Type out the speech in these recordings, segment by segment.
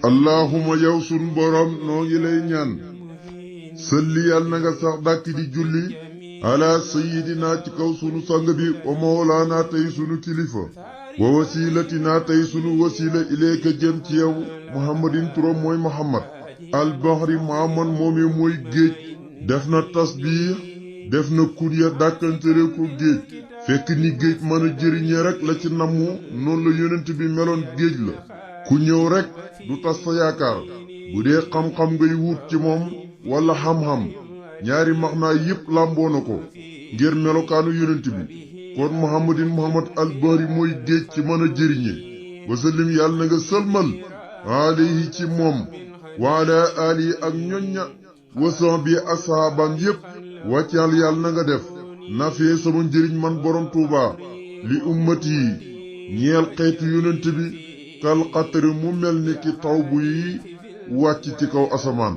allahuma yow sun borom noo ngi lay ñaan salli yàlla na nga sax dàkk di julli ala sayidina ci kaw sunu sang bi wa mawlaana tey sunu kilifa wa wasilatina tey sunu wasila ilayka jëm ci yow muhammadin turam mooy muhammad albahri maaman moome mooy géej def na tasbiix def na kunya dàkkantele ko géej fekk ni géej mën a jëriñe rek la ci namu noonu la yonent bi meloon géej la ku ñëw rek du tas sa yaakaar bu dee xam-xam ngay wut ci moom wala xam-xam ñaari maxnaa yépp làmboo na ko ngir melokaanu yonent bi kon muhammadin muhammad albahri mooy géej ci mën a jëriñe wasallim yàlla na nga sëlmal alayhi ci moom waala ali ak ñoñña wasan bi ashaabam yépp wàccal yàlla na nga def nafee sama njëriñ man borom tuuba li ummat yi ñeel xeetu yonent bi kal xatari mu mel ni ki taw buy wàcc ci kaw asamaan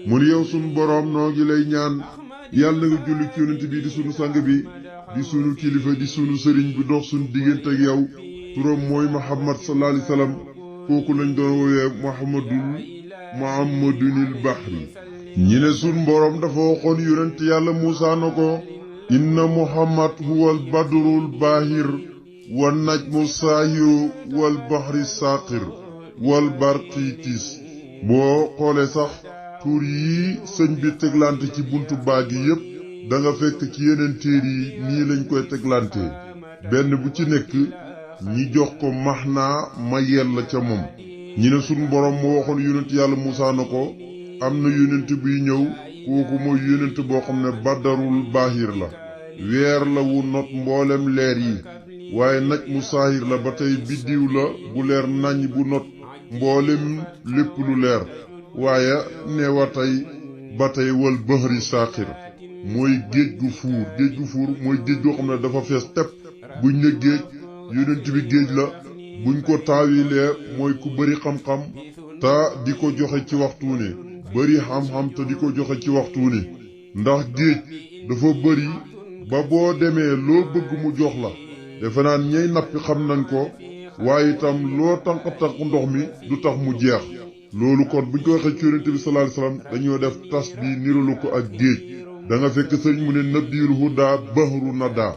mun yow sunu boroom noo ngi lay ñaan yàlla na nga julli ci yonent bi di sunu sang bi di sunu kilifa di sunu sëriñ bi dox sunu diggante ak yow turam mooy muhammad sallallahu alayhi wasallam kooku lañ doon woowee muhammadunil bahri ñi ne sunu boroom dafa waxoon yonent yàlla Muusaa na ko inna muhammad huwal badrul baahir wa najmu saahiru wal bahri saaqir wal barqiitis boo xoolee sax tuur yi sëñ bi teglante ci buntu baag yi yépp da nga fekk ci yeneen téer yi nii lañ koy teglante benn bu ci nekk ñi jox ko maxnaa ma yella ca moom ñi ne sunu boroom moo waxoon yonent yàlla Muusaa na ko am na yonent buy ñëw kooku mooy yonent boo xam ne badarul baahir la weer la wu not mboolem leer yi waaye naj mu saahir la ba tey biddiw la bu leer nañ bu not mboolem lépp lu leer waaye neewa tey ba tey wal bahri saaqir mooy géej gu fuur mooy géej goo xam ne dafa fees tepp buñ ne géej yonent bi géej la buñ ko taawilee mooy ku bari xam-xam te di ko joxe ci waxtu ne bari xam-xam te di ko joxe ci waxtu ne ndax géej dafa bari ba boo demee loo bëgg mu jox la defe naan ñey nappi xam nañ ko waaye itam loo tànq ndox mi du tax mu jeex loolu kon buñ ko waxee ci yonent bi sallallahu alayhi wasallam dañoo def tas bi niralu ko ak géej da nga fekk sëñ mu ne nabiyul huda bahru nada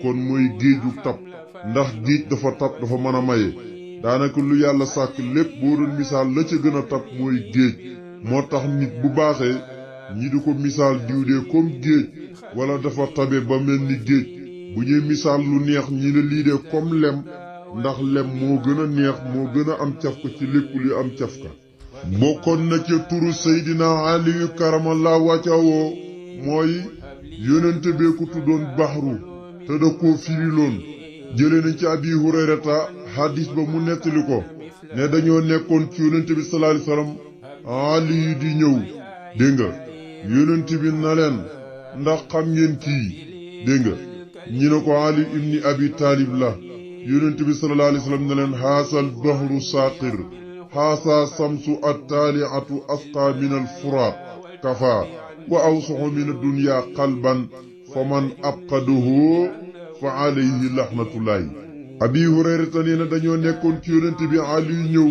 kon mooy géeju tab ndax géej dafa tab dafa mën a maye daanaka lu yàlla sàkk lépp boo doon misaal la ca gën a tab mooy géej moo tax nit bu baaxee ñi di ko misaal diwdee comme géej wala dafa tabe ba mel ni géej bu ñuy misaal lu neex ñi ne lii de comme lem ndax lem moo gën a neex moo gën a am cafka ci lépp li am cafka bokkoon na ca turu Seydina Aliyu karamallahu wajhahu mooy yonente bee ko tuddoon baxru te da koo firiloon jële nañ ci Abi Hurayrata hadis ba mu nettali ko ne dañoo nekkoon ci yonente bi sallallahu alayhi wasallam Aliyu di ñëw dégg nga yonente bi na leen ndax xam ngeen kii dégg nga ñi ne ko Ali ibni Abi Talib la yonente bi sallallahu alayhi wasallam ne leen haasal bahru saaqir haasa samsu attaali'atu asqa min al-furaat kafa wa awsaxu min ad-dunya qalban faman abqadahu fa alayhi laxnatullahi Abi Hurayrata nee na dañoo nekkoon ci yonent bi Ali ñëw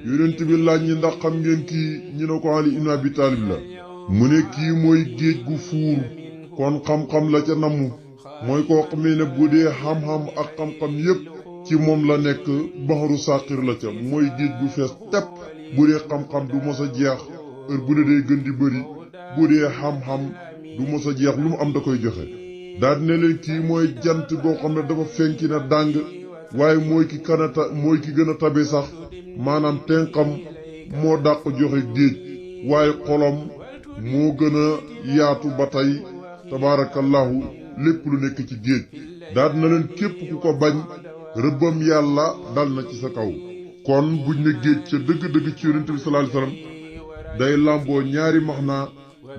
yonent bi laaj ñi ndax xam ngeen kii ñi ne ko Ali ibn Abi Talib la mu ne kii mooy géej gu fuur kon xam-xam la ca namu mooy koo xamee ne bu dee xam-xam ak xam-xam yépp ci moom la nekk baxaru saqir la ca mooy géej gu fees tepp bu dee xam-xam du mos a jeex heure bu ne day gën di bëri bu dee xam-xam du mos a jeex lu mu am da koy joxe daal ne leen kii mooy jant goo xam ne dafa fenki na dàng waaye mooy ki gën a tabe sax maanaam tenqam moo dàq joxe géej waaye xolom moo gën a yaatu ba tey tabaarakallahu lépp lu nekk ci géej daal na leen képp ku ko bañ rëbbam yàlla dal na ci sa kaw kon buñ ne géej ca dëgg-dëgg ci yonent bi sallallahu alayhi wasallam day làmboo ñaari maxnaa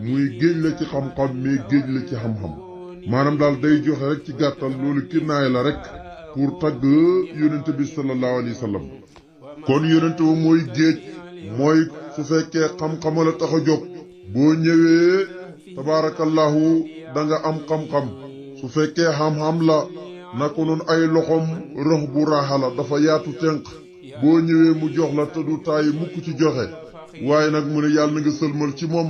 muy géej la ci xam-xam mais géej la ci xam-xam maanaam daal day joxe rek ci gàttal loolu kinnaay la rek pour tagg yonent bi sallallahu alayhi wasallam kon yonent ba mooy géej mooy su fekkee xam-xama la tax a jóg boo ñëwee tabaarakallahu da nga am xam-xam su fekkee xam-xam la naka noonu ay loxom rëx bu raaxa la dafa yaatu tenq boo ñëwee mu jox la te du tàyyi mukk ci joxe waaye nag mu ne yàlla na nga sëlmal ci moom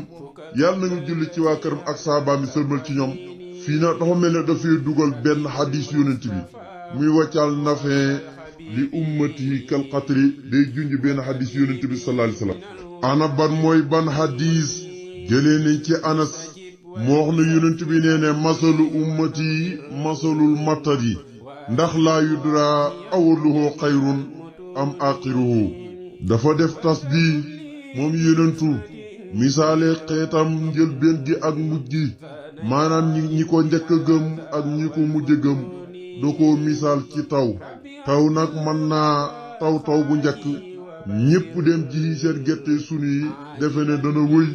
yàlla na nga julli ci waa këram ak saabaam yi sëlmal ci ñoom fii nag dafa mel ne dafay dugal benn xadis yonent bi muy wàccal nafin li ummati kal qatri day junj benn xadis yonent bi sallallahu alayhi wasallam ana ban mooy ban xadis jëlee nañ ci Anas moo wax na yonent bi nee ne masalu ummati masalul matari ndax laa yudra awaluhu xayrun am axiruhu dafa def tasbih moom yonentu misaale xeetam njëlbéen gi ak mujj gi maanaam ñi ko njëkk a gëm ak ñi ko mujj a gëm da ko misaal ci taw taw nag mën naa taw bu njëkk ñépp dem ji seen gerte sunu yi defe ne dana wëy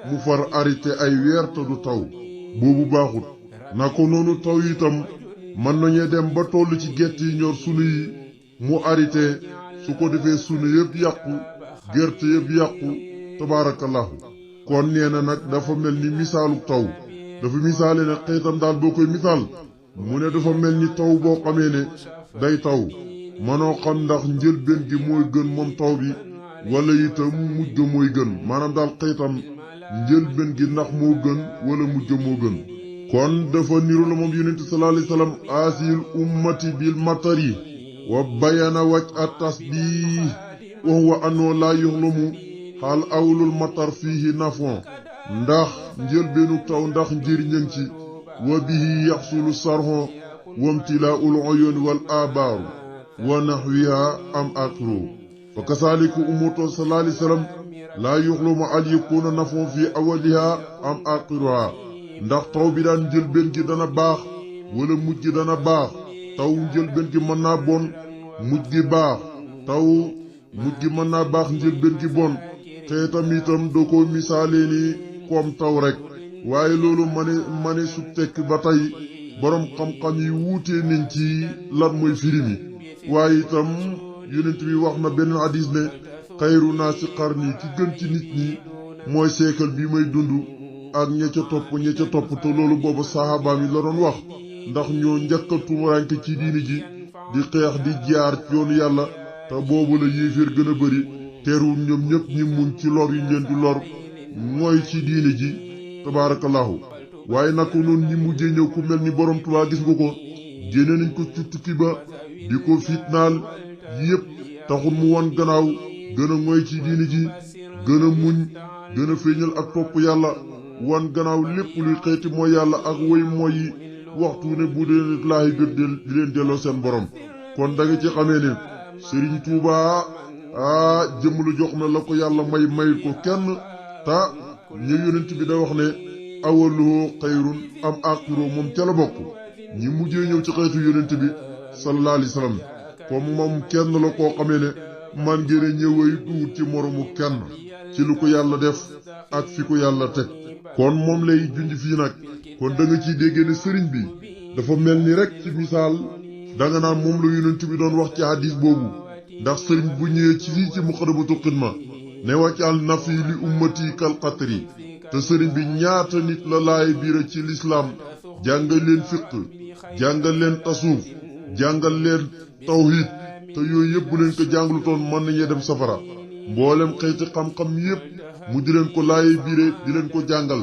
mu far arrêté ay weer te du taw boobu baaxut na ko noonu taw itam mën nañu dem ba toll ci gerte yi ñor sunu yi mu arrêté su ko defee sunu yëpp yàqu gerte yëpp yàqu tabaarakallahu kon nee na nag dafa mel ni misaalu taw dafa misaale ne xeetam daal boo koy misaal mu ne dafa mel ni taw boo xamee ne day taw mënoo xam ndax njëlbéen gi mooy gën moom taw bi wala itam mujj ga mooy gën maanaam daal xeetam njëlbéen gi ndax moo gën wala mujj ga moo gën kon dafa niru la moom yonent sallallahu alayhi wasallam asil ummati bil matari wa bayana waj at tasbih wa huwa anno la yuxlamu xaal awlul matar fiihi nafon ndax njëlbeenu taw ndax njëriñam ci wa bihi yaxsulu sarxon wamtilaaul uyun wal abaaru wa naxwiha am akro fa kasaliku ummatu sallallahu alayhi wasallam laa yuxlamu al yakuna nafon fi awaliha am axiruha ndax taw bi daan njëlbeen gi dana baax wala mujj gi dana baax taw njëlbeen gi mën naa bon mujj gi baax taw mujj gi mën naa baax njëlbeen gi bon xeetam itam doo ko misaalee ni koom taw rek waaye loolu mane su tekk ba tey boroom xam-xam yi wuutee nañ ci lan mooy firi mi waaye itam yonent bi wax na benn hadis ne xayru naasi qarni ki gën ci nit ñi mooy seekal bi may dund ak ña ca topp te loolu boobu sahabaam yi la doon wax ndax ñoo njëkk a tumuraanke ci diini ji di xeex di jaar yoonu yàlla te boobu la yéeféer gën a bëri teerul ñoom ñëpp ñi muñ ci lor yi leen di lor mooy ci diini ji tabaarakallahu waaye naka noonu ñi mujjee ñëw ku mel ni borom Tuubaa gis nga ko génne nañ ko ci tukki ba di ko fitnaal yépp taxul mu won gannaaw gën a moy ci diini ji gën a muñ gën a feeñal ak topp yàlla wan gannaaw lépp luy xeeti mooy yàlla ak woy mooy yi waxtu ne bu dee laahi biir di leen delloo seen borom kon da nga ci xamee ne Sëriñ Tuubaa jëmm lu jox na la ko yàlla mayul ko kenn ta ñu yonent bi da wax ne awaluhu xayrun am aaxiroo moom ca la bokk ñi mujjee ñëw ci xeetu yonent bi sallallahu alayhi wasallam comme moom kenn la koo xamee ne man ngeen a ñëwee duut ci moromu kenn ci lu ko yàlla def ak fi ko yàlla teg kon moom lay junj fii nag kon da nga ciy déggee ne sëriñ bi dafa mel ni rek ci misaal danga naan moom la yonent bi doon wax ci hadis boobu ndax sëriñ bu ñëwee ci fii ci muqaddamatul xidma ne wàccal nafi li ummati kal qatri te sëriñ bi ñaata nit la laay biira ci lislaam jàngal leen fiq jàngal leen tasuuf jàngal leen tawhid te yooyu yëpp bu leen ko jàngalutoon mën nañee dem safara mboolem xeeti xam-xam yëpp mu di leen ko laay biire di leen ko jàngal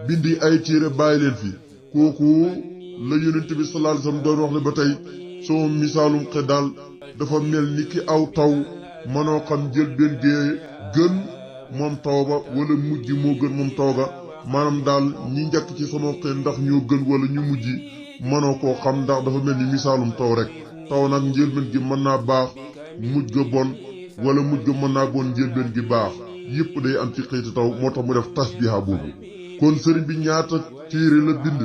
bindi ay téere bàyyi leen fi kooku la yonent bi sallallahu alayhi wasallam doon wax ne ba tey soo misaalum xe daal dafa mel ni ki aw taw mënoo xam jël benn gee gën moom taw ba wala mujj moo gën moom taw ga maanaam daal ñi njëkk ci sama xel ndax ñoo gën wala ñu mujj mënoo koo xam ndax dafa mel ni misaalum taw rek taw nag njëlbeen gi mën naa baax mujj ga bon wala mujj ga mën naa bon njëlbeen gi baax yëpp day am ci xëyti taw moo tax mu def tasbiha boobu kon sëriñ bi ñaata téere la bind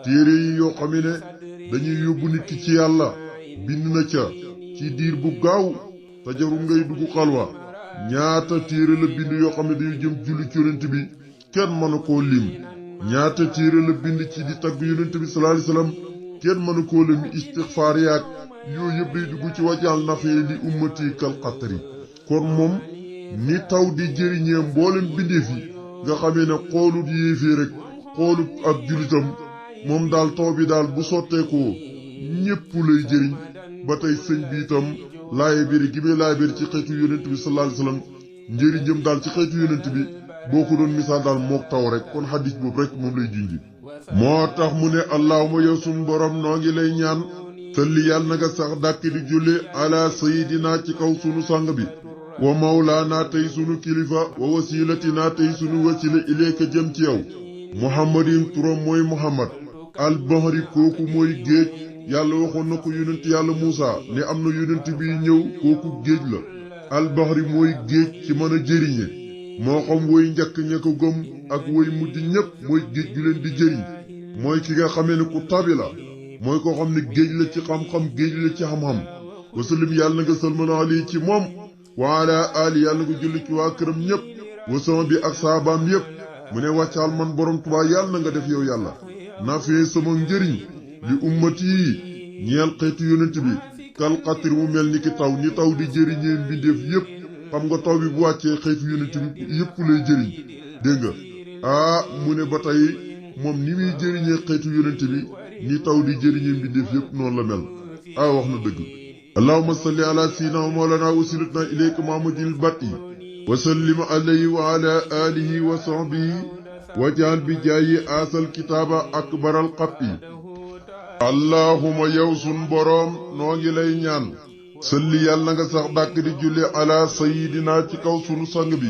téere yi yoo xam ne dañuy yóbbu nit ki ci yàlla bind na ca ci diir bu gaaw te jarul ngay dugg xalwa ñaata téere la bind yoo xam ne dañuy jëm julli ci yonent bi kenn mënu koo lim ñaata téere la bind ci di tagg yonent bi sallallahu alayhi wasallam kenn mënu koo lim istixfaar yaak yooyu yëpp day dugg ci wàccal nafee li ummati kal qatri kon moom ni taw di jëriñee mboolem bindeef yi nga xamee ne xoolut yéefee rek xoolut ab julitam moom daal taw bi daal bu sotteekoo ñépp lay jëriñ ba tey sëñ bi itam laaye biir gi muy laaye biir ci xeetu yonent bi sallallahu alayhi wasallam njëriñam daal ci xeetu yonent bi boo ko doon misaal daal mook taw rek kon xadis boobu rek moom lay junji moo tax mu ne allahuma yow suñ borom noo ngi lay ñaan salli yàlla na nga sax dàkk di julli ala sayidina ci kaw sunu sang bi wa mawlaana tey sunu kilifa wa wasilatina tey sunu wasila ilayka jëm ci yow muhammadin turam mooy muhammad al bahri kooku mooy géej yàlla waxoon na ko yonent yàlla Muusa ne am na yonent bi ñëw kooku géej la al bahri mooy géej ci mën a jëriñe moo xam woy njëkk ña ko gëm ak woy mujj ñépp mooy géej gi leen di jëriñ mooy ki nga xamee ne ku tabi la mooy koo xam ne géej la ci xam-xam géej la ci xam-xam wasallim yàlla na nga salmal ali ci moom wa ala ali yàlla nga julli ci waa këram ñépp wasama bi ak saabaam yépp mu ne wàccaal man borom Tuubaa yàlla na nga def yow yàlla nafee sama njëriñ li ummati yi ñeel xeetu yonent bi kal xatir mu mel ni ki taw ni taw di jëriñee mbindeef yépp xam nga taw bi bu wàccee xeetu yonent bi yépp lay jëriñ dégg nga mu ne ba tey moom ni muy jëriñee xeetu yonent bi ni taw di jëriñee mbindeef yépp noonu la mel wax na dëgg allahumma salli ala sayyidina wa mawlana wasilatna ilayka muhammadil bati wa sallim alayhi wa ala alihi wa sahbihi wajal bi jaayi asal kitaaba akbaral xapi allahuma yow sun boroom noo ngi lay ñaan salli yàlla nga sax dàkk di julli ala sayidina ci kaw sunu sang bi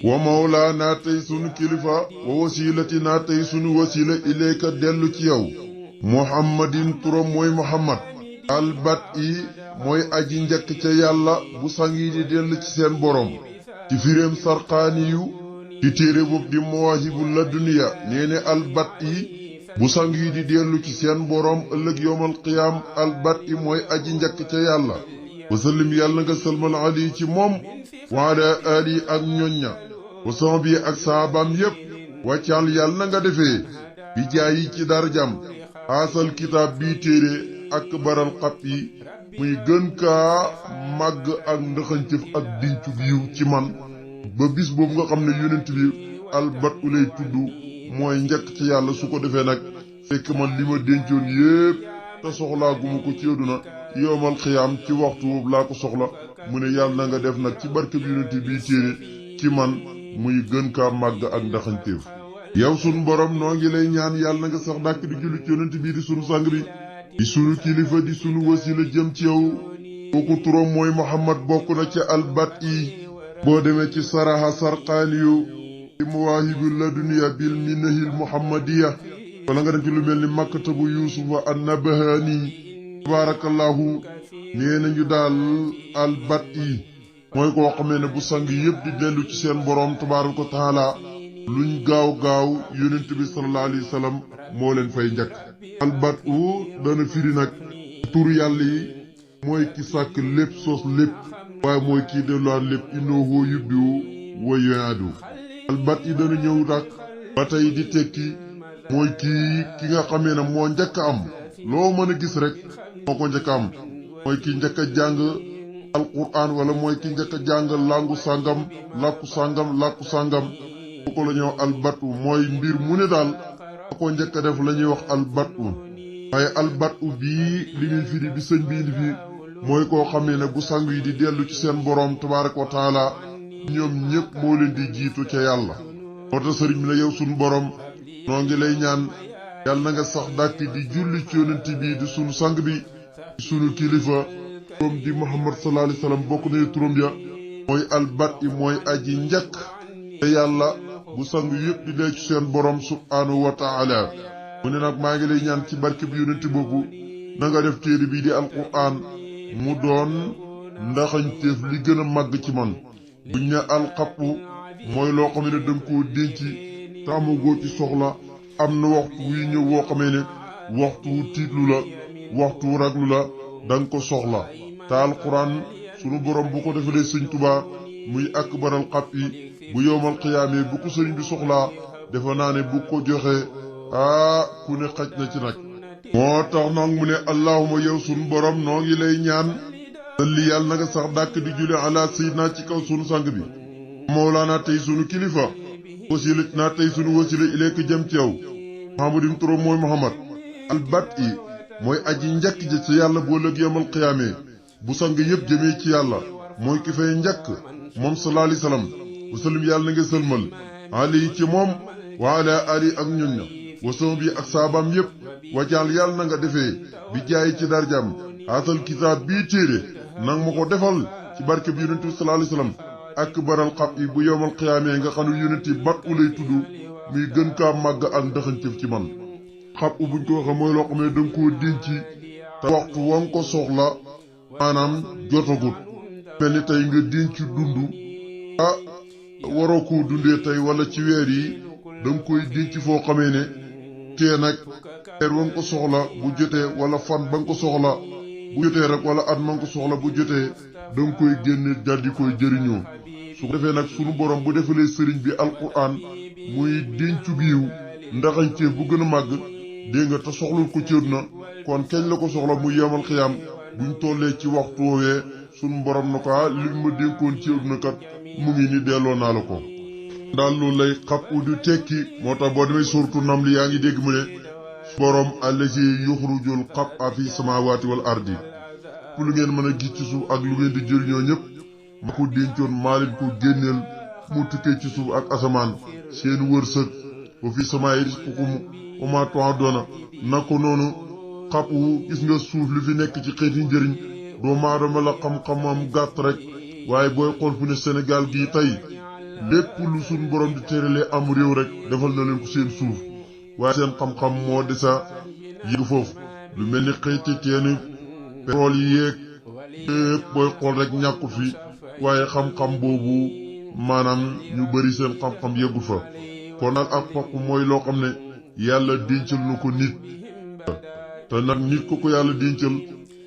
wa mawlaana tey sunu kilifa wa wasilatina tey sunu wasila ilayka dellu ci yow muhammadin turam mooy muhammad albat i mooy aji njëkk ca yàlla bu sang yi di dellu ci seen boroom ci firéem sarqaani yu ci téere boobu di mawaahibu laduniya nee ne albat i bu sang yi di dellu ci seen boroom ëllëg yowmal qiyaam albat i mooy aji njëkk ca yàlla wasallim yàlla nga salmal ali ci moom wa ala ali ak ñoñña wasama bi ak saabaam yépp wàccaal yàlla na nga defee bi jaayi ci darjam asal kitaab bii téere ak baral xap yi muy gën kaa màgg ak ndëxañcëf ak dincu yiw ci man ba bis boobu nga xam ne yonent bi albat u lay tudd mooy njëkk ci yàlla su ko defee nag fekk man li ma dencoon yépp te soxlaa gu ma ko ci àdduna yowmal xiyaam ci waxtu boobu laa ko soxla mu ne yàlla na nga def nag ci barke bi yonent bii téere ci man muy gën kaa màgg ak ndaxañteef yow sunu borom noo ngi lay ñaan yàlla na nga sax dàkk di julli ci yonent bii di sunu sang bi di sunu kilifa di sunu wasila jëm ci yow kooku turam mooy muhammad bokk na ci albat yi boo demee ci saraha sarqaaniyu di mawaahibu laduniya bil minahil muhammadiya wala nga dem ci lu mel ni makkatabu yusufa annabahani tabarakallahu nee nañu daal albat yi mooy koo xamee ne bu sang yépp di dellu ci seen boroom tabaraka wa taala luñ gaaw yonent bi sallallahu alayhi wa sallam moo leen fay njëkk albat u dana firi nag tur yàlla yi mooy ki sàkk lépp sos lépp waaye mooy kii delluwaat lépp innahu yubdi'u wa yu'iidu albat yi dana ñëw nag ba tey di tekki mooy ki nga xamee ne moo njëkk a am loo mën a gis rek moo ko njëkk a am mooy ki njëkk a jàng alquran wala mooy ki njëkk a jàng langu sàngam làkku sàngam bu ko la ñuy wax albatu mooy mbir mu ne daal a ko njëkk a def la ñuy wax albatu waaye albatu bii li muy firi bi sëñ bi indi fi mooy koo xamee ne bu sang yi di dellu ci seen boroom tabaraka wa taala ñoom ñépp moo leen di jiitu ca yàlla moo tax sëriñ bi ne yow sunu boroom noo ngi lay ñaan yàlla na nga sax dàkk di julli ci yonent bi di sunu sang bi di sunu kilifa turam di muhammad sallallahu alayhi wasallam bokk na turam ya mooy albat i mooy aji njëkk te yàlla bu sang yépp di dee ci seen boroom subhaanahu wa taala mu ne nag maa ngi lay ñaan ci barke bi yonent boobu na nga def téere bii di alquran mu doon ndaxañteef li gën a màgg ci man buñ ne alxapu mooy loo xam ne danga koo denc te amagoo ci soxla am na waxtu wuy ñëw woo xamee ne waxtu wu tiitlu la waxtu wu raglu la danga ko soxla te alquran sunu borom bu ko defalee sëñ Tuubaa muy akbaral xap yi bu yowmal xiyaamee bu ko sëriñ bi soxlaa defa naa ne bu ko joxe ku ne xaj na ci nag moo tax nag mu ne allahuma yow sunu borom noo ngi lay ñaan salli yàlla na nga sax dàkk di julli ala sayyidina ci kaw sunu sang bi mawlaana tey sunu kilifa wasilat naa tey sunu wasila ilayka jëm ci yow muhammadin turam mooy muhammad albat i mooy aji njëkk ji ci yàlla boo lëg yamal xiyaamee bu sang yépp jëmee ci yàlla mooy ki fay njëkk moom sallallahu alayhi wasallam wasallim yàlla na nga sëlmal ali ci moom wa ala ali ak ñun ña wasama bi ak saabaam yépp wajaal yàlla na nga defee bi jaay ci darjam haatal kitaab bii téere nang ma ko defal ci barke bi yonent bi sallallahu alayhi wasallam ak baral xab yi bu yowmal xiyaamee nga xam ne yonent yi bat u lay tudd muy gën kaa màgg ak ndaxancëf ci man xab u buñ ko waxee mooy loo xam ne danga koo denc te waxtu wa nga ko soxla maanaam jotagut mel ni tey nga denc dund ah waroo koo dundee tey wala ci weer yi danga koy denc foo xamee ne tee nag weer wa nga ko soxla bu jotee wala fan ba nga ko soxla bu jotee rek wala at ma nga ko soxla bu jotee danga koy génne daldi koy jëriñoo su ko defee nag sunu borom bu defalee sëriñ bi alquran muy dencu biiw ndaxañteef bu gën a màgg dégg nga te soxlul ko cër na kon kañ la ko soxla mu yemal xiyaam buñ tollee ci waxtu woowee sunu borom na ko li ma dénkoon ci àdduna kat mu ngi ni delloo naa la ko daal loolu lay xab u du tekki moo tax boo demee surtout nam li yaa ngi dégg mu ne borom allazi yuxrujul xab a fi samawati wal ardi pour lu ngeen mën a gis ci suuf ak lu ngeen di jëriñoo ñëpp ma ko dencoon maa leen ko génneel mu tukkee ci suuf ak asamaan seen wërsëg ba fi samaa'i rizqukum wa maa tu'aduuna na ko noonu xab wu gis nga suuf li fi nekk ci xeeti njëriñ doomu aadama la xam-xamam gàtt rek waaye booy xool fu ne Sénégal gii tey lépp lu suñ borom di téeralee am réew rek defal na leen ko seen suuf waaye seen xam-xam moo desa yëg foofu lu mel ni xëyti teeni pétrole yi yéeg lépp booy xool rek ñàkkut fi waaye xam-xam boobu maanaam ñu bari seen xam-xam yëgul fa kon nag ak pokk mooy loo xam ne yàlla dencal na ko nit te nag nit ko yàlla dencal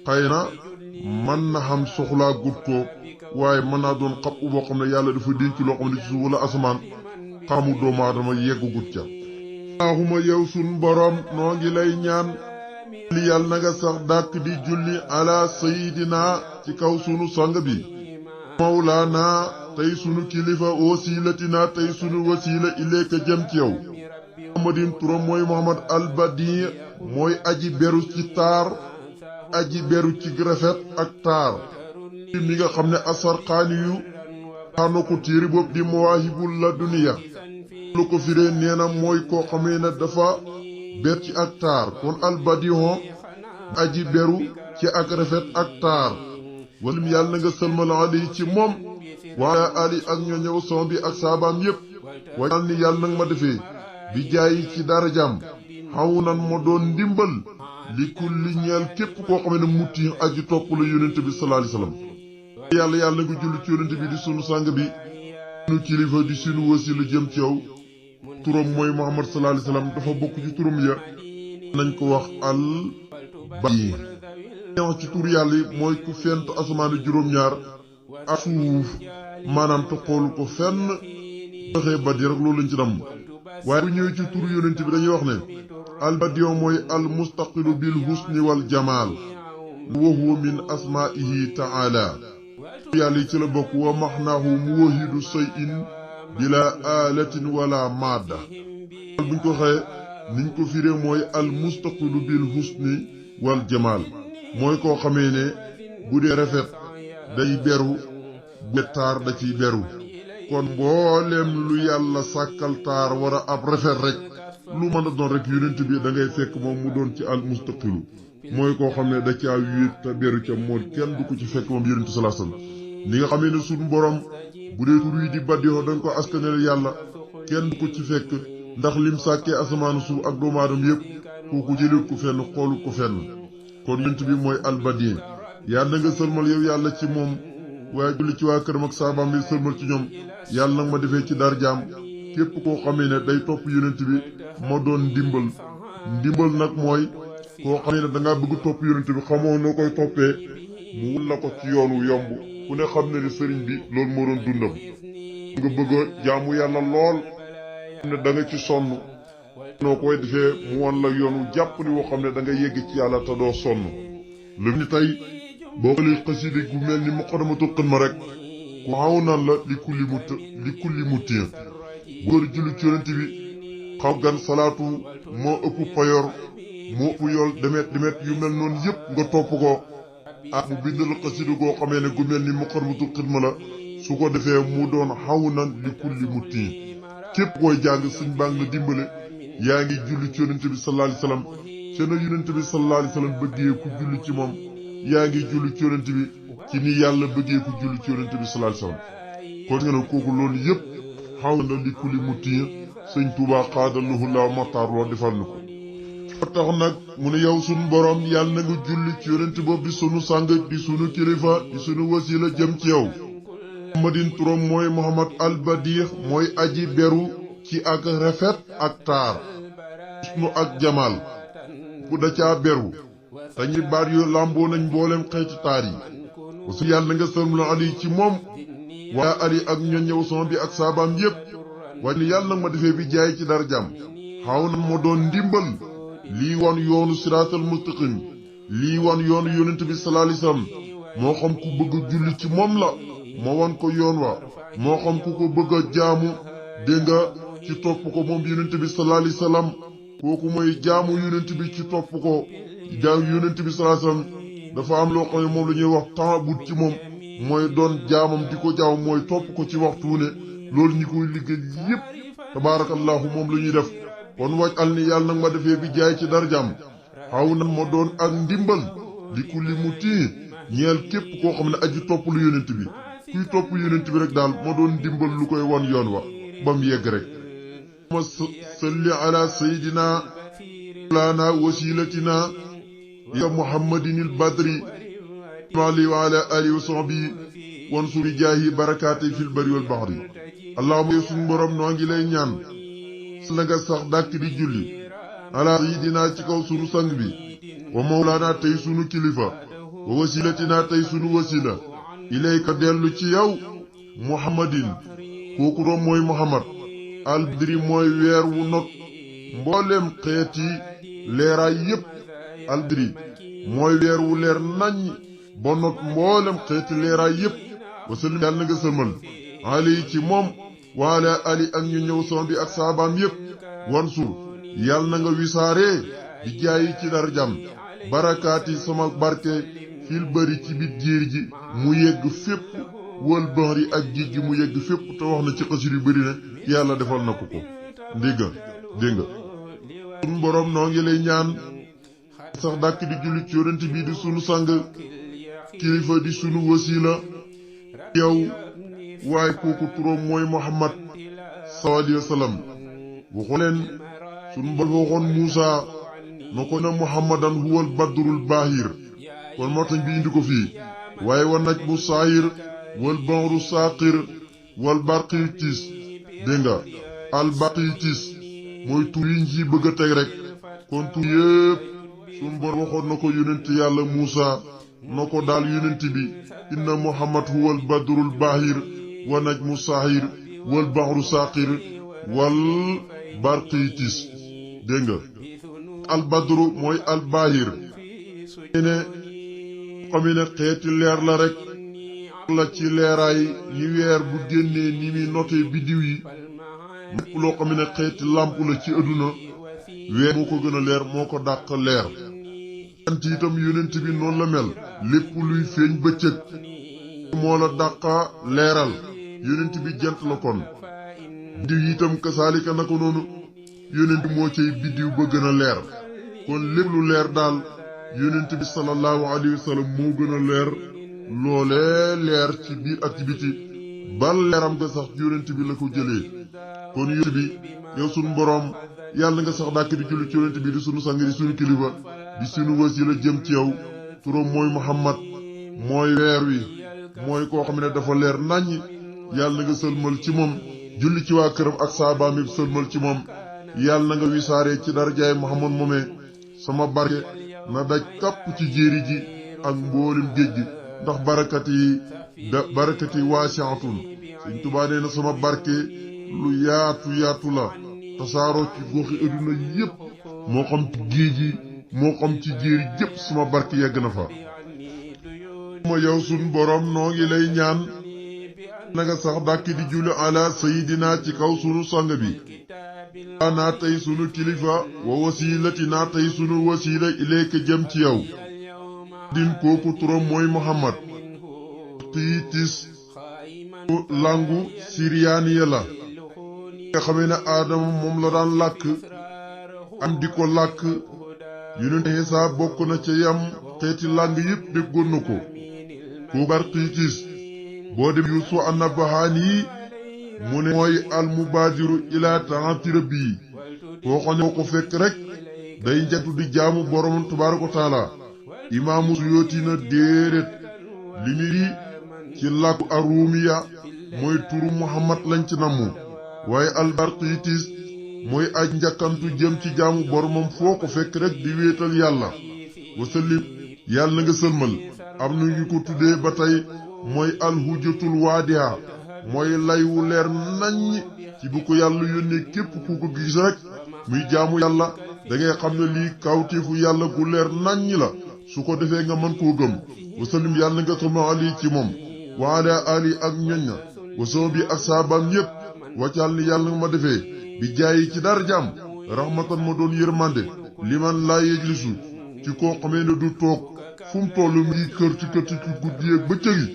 xëy na mën na xam soxlaa gut ko waaye mën naa doon xab u boo xam ne yàlla dafa denc loo xam ne ci suuf wala asamaan xamu doomu aadama yeggu gut ca allahuma yow sun borom noo ngi lay ñaan li yàlla na nga sax dàkk di julli ala sayidina ci kaw sunu sang bi mawlaana tey sunu kilifa wasilatina tey sunu wasila ileeka jëm ci yow muhammadin turam mooy muhammad albadi mooy aji beru ci taar aji beru ci rafet ak taar mi nga xam ne asarxaani yu xaana ko téere boobu di mawaahibul la duniya lu ko firee nee na mooy koo xamee ne dafa ber ci ak taar kon albadion aji beru ci ak rafet ak taar walim yàlla na nga sëlmal ali ci moom waaye ali ak ñoo ñëw son bi ak saabaam yépp wañal ni yàlla nag ma defee bi jaayi ci darajaam xaw nan ma doon ndimbal li kulli ñeel képp koo xam ne mutti aji topp la yonent bi sallallahu alayhi wasallam yàlla yàlla nga julli ci yonent bi di sunu sang bi sunu kilifa di sunu wasiila jëm ci yow turam mooy muhammad sallallahu alayhi wasallam dafa bokk ci turam ya nañ ko wax al badi wax ci tur yàlla yi mooy ku fent asamaani juróom-ñaar ak suuf maanaam te xoolu ko fenn waxee badi rek loolu lañ ci nam waaye bu ñëwee ci tur yonent bi dañuy wax ne al badiyon mooy al mustaqilu bil husni wal jamaal wa huwa min asmaihi taala yàlla yi ci la bokk wa maxnaahu muwahidu shay'in bila alatin wala madda buñ ko xëye niñ ko firee mooy al mustaqilu bil husni wal jamaal mooy koo xamee ne bu dee rafet day beru bu dee taar da ciy beru kon mboolem lu yàlla sàkkal taar war a ab rafet rek lu mën a doon rek yonent bi da ngay fekk moom mu doon ci al mustaqilu mooy koo xam ne da caa wéet te beru ca moo kenn du ko ci fekk moom yonent sallallahu alayhi wasallam ni nga xamee ne suñu borom bu dee tur yi di baddioo dañ ko askanel yàlla kenn du ko ci fekk ndax lim sàkkee asamaanu suuf ak doomu aadama yépp kooku jëlee ko fenn xoolu ko fenn kon yonent bi mooy albadien yàlla nga sëlmal yow yàlla ci moom waaye julli ci waa këram ak saabaam bi sëlmal ci ñoom yàlla nag ma defee ci darjaam képp koo xamee ne day topp yonent bi ma doon ndimbal nag mooy koo xamee ne dangaa bëgg topp yonent bi xamoo noo koy toppee mu wul la ko ci yoonu yomb ku ne xam ne ni sëriñ bi loolu moo doon dundam nga bëgg a jaamu yàlla lool ne da nga ci sonn noo koy defee mu wan la yoonu jàpp ni woo xam ne da nga yegg ci yàlla te doo sonn lu ni tey boo xoolee xasida gu mel ni Muqaddamatul Xidma rek ku xaw naan la li kulli muttiya góor julli ci yonent bi xaw gan salaatu moo ëpp payor moo ëpp yool demet yu mel noonu yépp nga topp ko mu bindal xasida goo xamee ne gu mel ni Muqaddamatul Xidma la su ko defee mu doon xawnan li kulli mutiin képp koy jàng sëñ baa ngi la dimbale yaa ngi julli ci yonent bi sallallahu alayhi wasallam te na yonent bi sallallahu alayhi wasallam bëggee ku julli ci moom yaa ngi julli ci yonent bi ci ni yàlla bëggee ku julli ci yonent bi sallallahu alayhi wasallam kon nga ne kooku loolu yëpp xawnan li kulli mutiin sëñ Tuubaa xaadalahu laa maxtaar loo defal na ko tax nag mu ne yow sunu borom yàlla na nga julli ci yonent boobu di sunu sang di sunu kilifa di sunu wasila jëm ci yow muhammadin turam mooy muhammad al badix mooy aji beru ci ak rafet ak taar sunu ak jamaal bu da caa beru te ñi baat yu làmboo nañ mboolem xeeti taar yi wasu yàlla nga sëlmul ali ci moom waa ali ak ñoññew son bi ak saabaam yépp waaye ni yàlla nag ma defee bi jaay ci dara jàmm xaw na ma doon ndimbal lii wan yoonu siraatal mustaqim lii wan yoonu yonent bi sallallahu alayhi wasallam moo xam ku bëgg a julli ci moom la moo wan ko yoon wa moo xam ku ko bëgg a jaamu dégg nga ci topp ko moom yonent bi sallallahu alayhi wasallam kooku mooy jaamu yonent bi ci topp ko jaamu yonent bi sallallahu alayhi wasallam dafa am loo xam ne moom la ñuy wax taabut ci moom mooy doon jaamam di ko jaam mooy topp ko ci waxtu ne loolu ñi koy liggéey yépp tabaarakallahu moom la ñuy def kon waj al ni yàlla nag ma defee bi jaay ci darjam xaw na ma doon ak ndimbal li kulli mutii ñeel képp koo xam ne aji topp lu yonent bi kuy topp yonent bi rek daal ma doon ndimbal lu koy wan yoon wa ba mu yegg rek ma salli ala sayidina lana wasilatina ya muhammadinil badri ali wa ala alihi wa sahbihi wansuri jaahi barakaati fil bari wal bahri allahumma yow suñu borom noo ngi lay ñaan la nga sax dàkk di julli ala sayidina ci kaw sunu sang bi wa mawlaana tey sunu kilifa wa wasilatina tey sunu wasila ilayka dellu ci yow muhammadin kooku doom mooy muhammad albadri mooy weer wu not mbooleem xeeti leeraay yépp albadri mooy weer wu leer nañ ba not mboolem xeeti leeraay yépp wasallim yàlla na nga sëmal ali ci moom waala ali ak ñu ñëw son bi ak saabaam yépp wansur yàlla na nga wisaaree di jaayi ci darjam barakaati sama barke fil bari ci biir jéer ji mu yegg fépp wal bahri ak géej gi mu yegg fépp te wax na ci xasir yu bari ne yàlla defal na ko ko dégg nga sunu borom noo ngi lay ñaan sax dàkk di julli ci yonent bi di sunu sang kilifa di sunu wasila yow waaye kooku turam mooy muhammad sallallahu alayhi wa sallam waxoon leen sunu borom waxoon Muusa na ko na muhammadan huwal badrul baahir kon moo tax bi indi ko fii waaye wa najmu saahir wal bahru saaqir wal barqiyu tiis dégg nga al barqiyu tiis mooy tur yi ci bëgg a teg rek kon tur yépp sunu borom waxoon na ko yonent yàlla Muusa na ko daal yonent bi inna muhammad huwal badrul baahir wa najmu saahir wal bahru saaqir wal barqiyu tiis dégg nga al badru mooy al baahir ne xam ne xeeti leer la rek la ci leeraay yi weer bu génnee ni muy notee biddiw yi lépp loo xam ne xeeti làmp la ci àdduna weer moo ko gën a leer moo ko dàq leer jant itam yonent bi noonu la mel lépp luy feeñ bëccëg moo la dàqa leeral yonent bi jant la kon biddiw yi itam kasaalika na ko noonu yonent moo cay biddiw ba gën a leer kon lépp lu leer daal yonent bi sallallahu alayhi wa sallam moo gën a leer loolee leer ci biir ak ci biti bal leeram nga sax yonent bi la ko jëlee kon yonent bi yow sunu boroom yàlla nga sax dàkk di julli ci yonent bi di sunu sang di sunu kilifa di sunu wasila jëm ci yow turam mooy muhammad mooy weer wi mooy koo xam ne dafa leer naññ yàlla na nga sëlmal ci moom julli ci waa këram ak saabaam yi sëlmal ci moom yàlla na nga wisaaree ci darajaay muhammad moomee sama barke na daj kàpp ci jéeri ji ak mboolem géej gi ndax barakat yi waasi'atun Sëñ Tuubaa nee na sama barke lu yaatu la tasaaroo ci goxi adduna yépp moo xam ci géej gi moo xam ci jéeri jëpp sama barke yegg na fa ma yow sun borom noo ngi lay ñaan na nga sax dàkk di julli ala sayidina ci kaw sunu sang bi naa tey sunu kilifa wa wasilatina tey sunu wasila ilayka jëm ci yow din kooku turam mooy Muhammad xiitis langu siriyaaniya la nga xamee ne Aadama moom la daan làkk am di ko làkk yonent Isaa bokk na ca yam xeeti làng yépp déggoon na ko kooku xiitis boo dem Yuusu an-Nabahaani mu ne mooy almubaadiru ilaa taati rabbi koo xam ne ko fekk rek day njatu di jaamu boroom tabaaraka wa taala imaamu Suyuuti na déedéet li muy ci làkku arumiya mooy turu Muhammad lañ ci namu waaye albarqiitis mooy aj njakkantu jëm ci jaamu boromam foo ko fekk rek di wéetal yàlla wasallim yàlla na nga sëlmal am na ñu ko tuddee ba tey mooy alhujjatul waadiha mooy lay wu leer naññ ci bu ko yàlla yónnee képp ku ko gis rek muy jaamu yàlla da ngay xam ne lii kawteefu yàlla gu leer naññ la su ko defee nga mën koo gëm wasallim yàlla na nga sama ali ci moom wa ala ali ak ñoñ na wasoo bi ak saabaam yépp waccal ni yàlla nga ma defee bi jaayi ci dara jaam rahmatan ma doon yërmande liman laa yejlisu ci koo xamee ne du toog fu mu toll mu ngi kër ci guddi ak bëccëg yi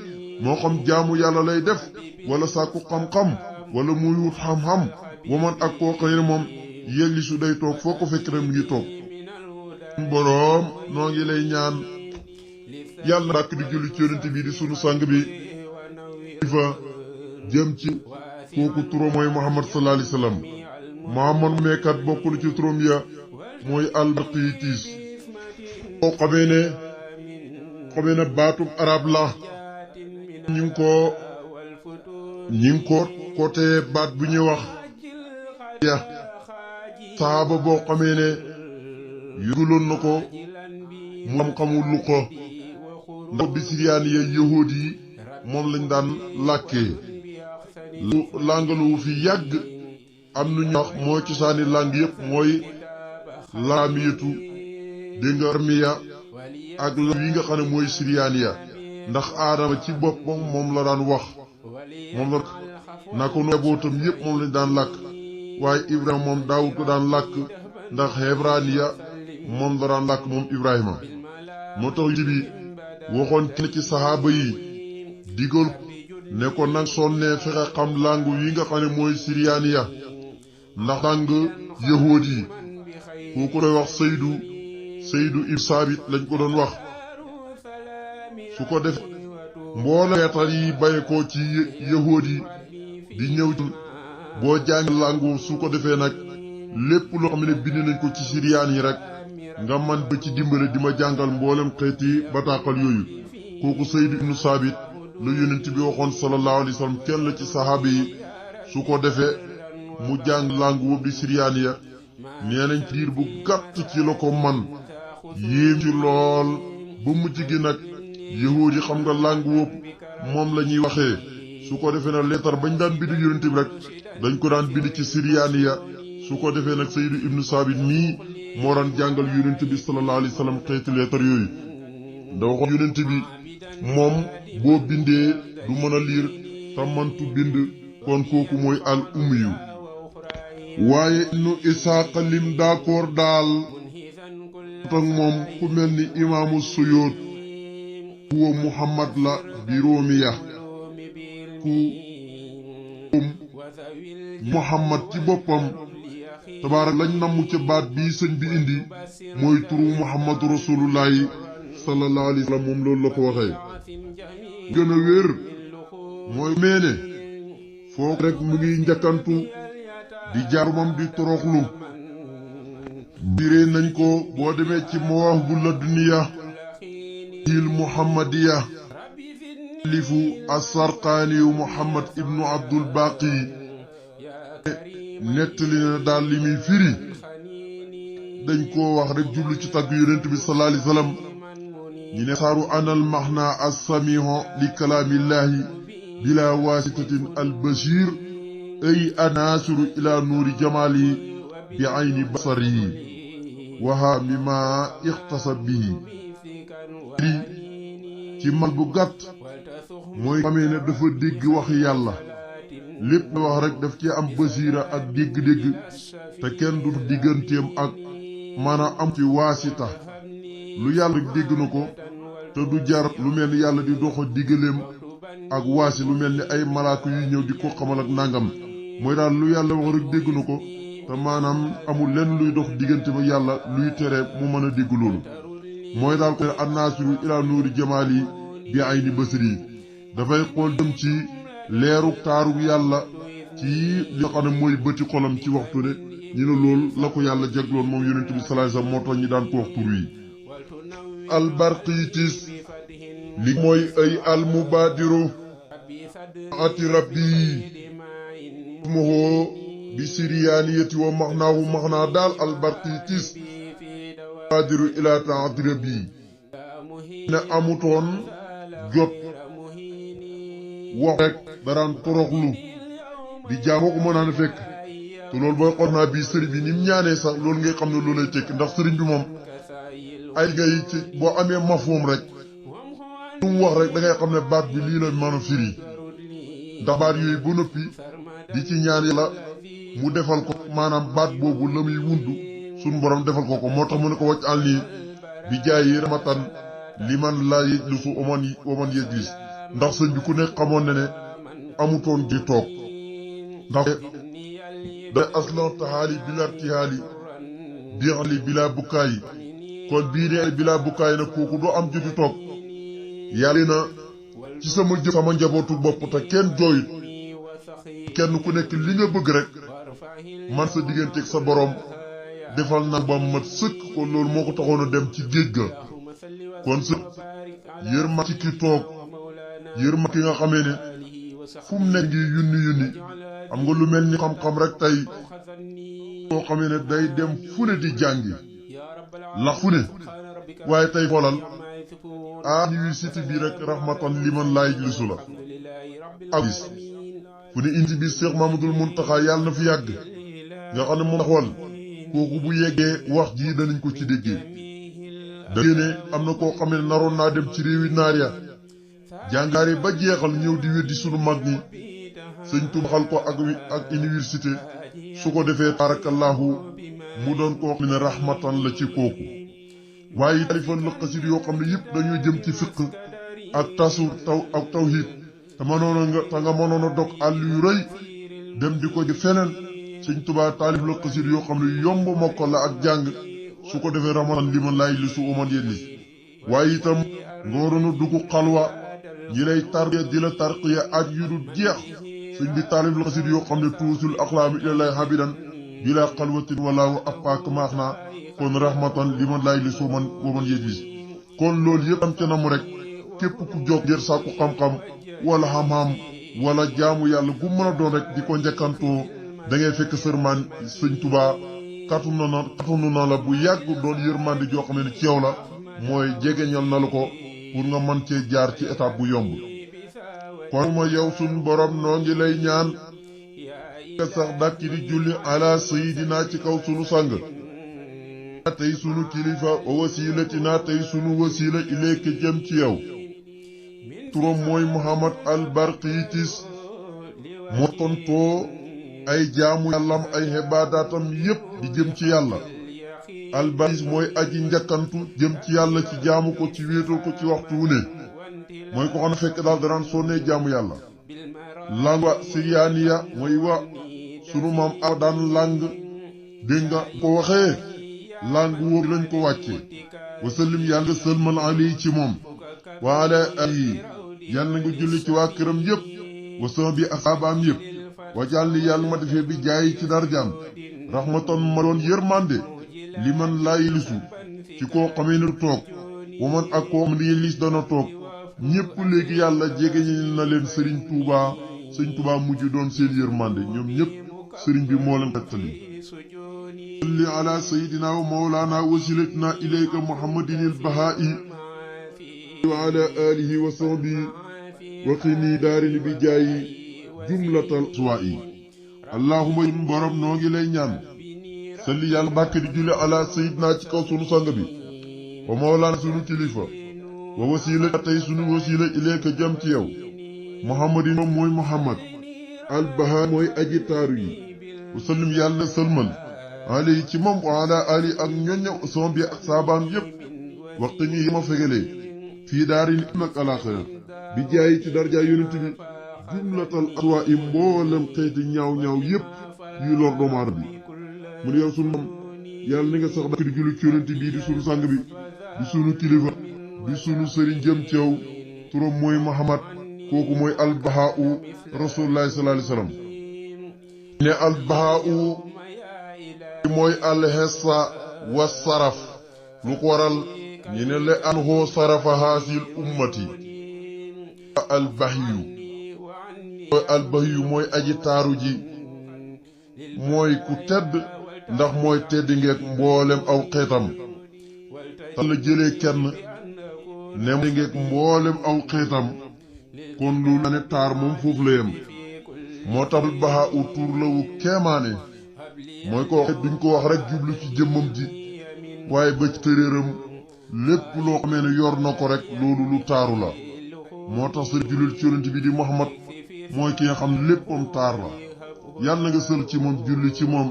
moo xam jaamu yàlla lay def wala sàkku xam-xam wala muy wut xam-xam waman ak koo xëy ne moom yejlisu day toog foo ko fekk rek mu ngi toog boroom noo ngi lay ñaan yàlla bàkk di julli ci yonent bi di sunu sang bi fa jëm ci kooku turam mooy Muhammad sallallahu alayhi wa sallam Muhammad meekat bokkul ci turam ya mooy albarqiitis boo xamee ne baatub arab la ñi ngi ko côté baat bu ñuy wax ya saaba boo xamee ne yëguloon na ko mu am xamul lu ko ndax bi siriyaan ya yahuud yi moom lañ daan làkkee lu làngalu fi yàgg am nu ñu wax mooy cosaani làng yépp mooy laamiyatu dégg nga armiya ak la yi nga xam ne mooy siriyaaniya ndax aadama ci boppam moom la daan wax moom la naka nu njabootam yépp moom lañ daan làkk waaye ibrahima moom daawut ko daan làkk ndax hebraaniya moom la daan làkk moom ibrahima moo tax ji bi waxoon kenn ci saxaaba yi digal ne ko nag sonnee fexe xam langu yi nga xam ne mooy siriyaaniya ndax làng yahuud yi kooku doy wax Saydu ibn Saabit lañ ko doon wax su ko def mboola leetar yi baye ko ci yahuud yi di ñëw boo jàng langu su ko defee nag lépp loo xam ne bind nañ ko ci siriyaan yi rek nga man ba ci dimbale di ma jàngal mboolem xeeti bataaxal yooyu kooku Saydu ibn Saabit la yonent bi waxoon sallallahu alayhi wa sallam kenn la ci saxaaba yi su ko defee mu jàng langue woobu di siriyaaniya nee nañ diir bu gàtt ci la ko man yéem ci lool ba mujj gi nag yahuud yi xam nga langue woobu moom la ñuy waxee su ko defee nag leetar bañ daan bind yonent bi rek dañ ko daan bind ci siriyaaniya su ko defee nag Saydu ibnu Saabit mii moo daan jàngal yonent bi sallallahu alayhi wa sallam xeeti leetar yooyu da waxoon yonent bi moom boo bindee du mën a liir te mantu bind kon kooku mooy al ummiyu waaye nu Isaaqa lim d'accord daal tak moom ku mel ni imaamu Suyuut huwa Muhammad la biroomiya ku Muhammad ci boppam tabaarak lañ namm ca baat bii sëñ bi indi mooy turu Muhammadu rasulullahi sallallahu alayhi wa sallam moom loolu la ko waxee gën a wér mooy meene foo rek mu ngi njakkantu di jaarumam di toroxlu biree nañ ko boo demee ci Mawaahibu Ladunniya il Muhammadiya lifu as-Sarqaaniyu Muhammad ibnu Abdul Baqi nettali na daal li muy firi dañ koo wax rek jublu ci tagg yonent bi sallallahu alayhi wa sallam ñi ne saaru anal maxna as-samiho li kalaamillahi bila wasitatin al-bashir ay anasiru ila nuuri jamali bi ayni basari waha mima ixtasab bihi ci man bu gàtt mooy xamee ne dafa dégg wax yàlla lépp wax rek daf ci am basiira ak dégg-dégg te kenn du digganteem ak maanaam am ci waasita lu yàlla dégg na ko te du jar lu mel ni yàlla di dox diggaleem ak waasi lu mel ni ay malaaka yuy ñëw di ko xamal ak nangam mooy daal lu yàlla wax rek dégg na ko te maanaam amul lenn luy dox diggante ba yàlla luy tere mu mën a dégg loolu mooy daal ko annaasiru ila nuuri jamaali bi ayni basri dafay xool dem ci leeru taaru yàlla ci li nga xam ne mooy bëti xolam ci waxtu ne ñu ne loolu la ko yàlla jagloon moom yonent bi sallallahu alayhi wasallam moo tax ñi daan ko wax tur wi albarqiitis li mooy ay almubaadiru ati rabbi muhoo bi siriyaaniyati wa maxnaahu maxnaa daal albarqiitis mubaadiru ila taati rabbi ne amutoon jot wax rek daraan toroxlu di jaamoo ko mën a fekk te loolu booy xool naa bii sëriñ bi ni mu ñaanee sax loolu ngay xam ne loolu lay tekki ndax sëriñ bi moom ay ngay ci boo amee mafhum rek lu mu wax rek da ngay xam ne baat bi lii la mën a firi ndax baat yooyu ba noppi di ci ñaan yàlla mu defal ko maanaam baat boobu la muy wundu suñu borom defal ko ko moo tax mu ne ko wàcc àll nii bi jaay yi ramatan li man laa yëjlisu oman yëjlis ndax sëñ bi ku nekk xamoon ne ne amutoon di toog ndax da aslan taxaali bila tihaali biixali bila bukkaayi kon bii ne bila bukkaayi nag kooku doo am jotu toog yàlla na ci sama njabootu bopp te kenn jooyut kenn ku nekk li nga bëgg rek man sa digganteeg sa borom defal na ba mat sëkk kon loolu moo ko taxoon a dem ci géej ga kon sëkk yërma ci ki toog yërma ki nga xamee ne fu mu nekk ngi yunni xam nga lu mel ni xam-xam rek tey soo xamee ne day dem fu ne di jàngi la fu ne waaye tey xoolal université bi rek rahmatan liman laa yajlisu la ak fu ne indi bi Cheikh Mamadul Muntaxa yàlla na fi yàgg nga xam ne moom xool kooku bu yeggee wax ji danañ ko ci déggee da ne am na koo xam ne naroon naa dem ci réewi naar ya jàngaare ba jeexal ñëw di weddi sunu mag ñi sëñ tubaxal ko ak université su ko defee barakallahu mu doon koo xam ne rahmatan la ci kooku waaye talifan la xasit yoo xam ne yëpp dañoo jëm ci fiq ak ak tawhid te nga mënoon a dog àll yu rëy dem di ko ji feneen sëñ tubaa taalif la xasit yoo xam ne yomb mokkal la ak jàng su ko defee rahmatan li man laay li su uman yet li waaye itam nga waroon a dugg xalwa ñi lay tarbiya di la tarqiya aj yu dul jeex sëñ bi taalif la xasit yoo xam ne tuusul aqlaami ilalay habidan bila xalwatin walaawu appaak maax naa kon rahmatan li man laay li su man yet li kon loolu yëpp am ca na mu rek képp ku jóg ngir sàkku xam-xam wala xam-xam wala jaamu yàlla gu mën a doon rek di ko njëkkantoo da ngay fekk sërmaan sëñ tubaa katunu na la bu yàgg doon yërmande joo xam ne ci yow la mooy jegeñal na la ko pour nga mën cee jaar ci étape bu yomb kon ma yow suñ borom noo ngi lay ñaan nga sax dàkki di julli ala sayidina ci kaw sunu sang tey sunu kilifa wa wasilatina tey sunu wasila ilayka jëm ci yow turam mooy Muhammad al Barqiitis moo tontoo ay jaamu yàllam ay xibaadaatam yépp di jëm ci yàlla al Barqiis mooy aji njakkantu jëm ci yàlla ci jaamu ko ci wéetal ko ci waxtu wu ne mooy ko xam ne fekk daal daraan sonnee jaamu yàlla lang wa siriyaaniya mooy wa sunu maam a daan lang dégg nga ko waxee lang wóor lañ ko wàccee wasallim yàlla sëlmal ali ci moom wa ala alihi yàlla nga julli ci waa këram yépp wa sama bi ak saabaam yépp wajal li yàlla ma defee bi jaay ci darjaam rahmatan ma doon yërmande li man laa yilisu ci koo xamee ne toog wa man ak koo xam ne yilis dana toog ñépp léegi yàlla jege na leen sëriñ Tuuba mujj doon seen yërmande ñoom ñépp sëriñ bi moo leen xettali salli ala sayidina wa mawlana wasilatina ilayka muhammadinil bahaa'i wa ala alihi wa sahbihi wa qini daarini bi jaayi jumlatal suwaa'i allahumma yun borom noo ngi lay ñaan salli yàlla bàkk di julli ala sayidina ci kaw sunu sang bi wa mawlana sunu kilifa wa wasila tey sunu wasila ilayka jëm ci yow muhammadin moom mooy muhammad al bahaa mooy aji taaru yi wa sallim yàlla sëlmal alayhi ci moom wa ala ali ak ñoña son bi ak saabaam yépp waxtu ni yi ma fegalee fii daarin ak alaaxira bi jaay ci darja yonent bi jumlatal aswaa i mboolem xeeti ñaaw-ñaaw yépp yuy lor doomu aadama bi mu ne yow sunu moom yàlla ni nga sax dakk di julli ci yonent bii di sunu sang bi di sunu kilifa di sunu sëriñ jëm ci yow turam mooy Muhammad kooku mooy albahaa'u rasulullahi sallallahu alayhi wasallam ne albahaa'u mooy alhessa wa saraf lu ko waral ñi ne le an hoo sarafa haasil ummati albahiyu mooy aji taaru ji mooy ku tedd ndax mooy tedd ngeek mboolem aw xeetam ta la jëlee kenn ne ngeek mboolem aw xeetam kon lu la ne taar moom foofu la yem moo tax baxa u tur la wu keemaane mooy ko wax duñ ko wax rek jublu ci jëmmam ji waaye ba ci tëréeram lépp loo xamee ne yor na ko rek loolu lu taaru la moo tax sa julil ci yonent bi di Muhammad mooy ki nga xam ne léppam taar la yàlla na nga sël ci moom julli ci moom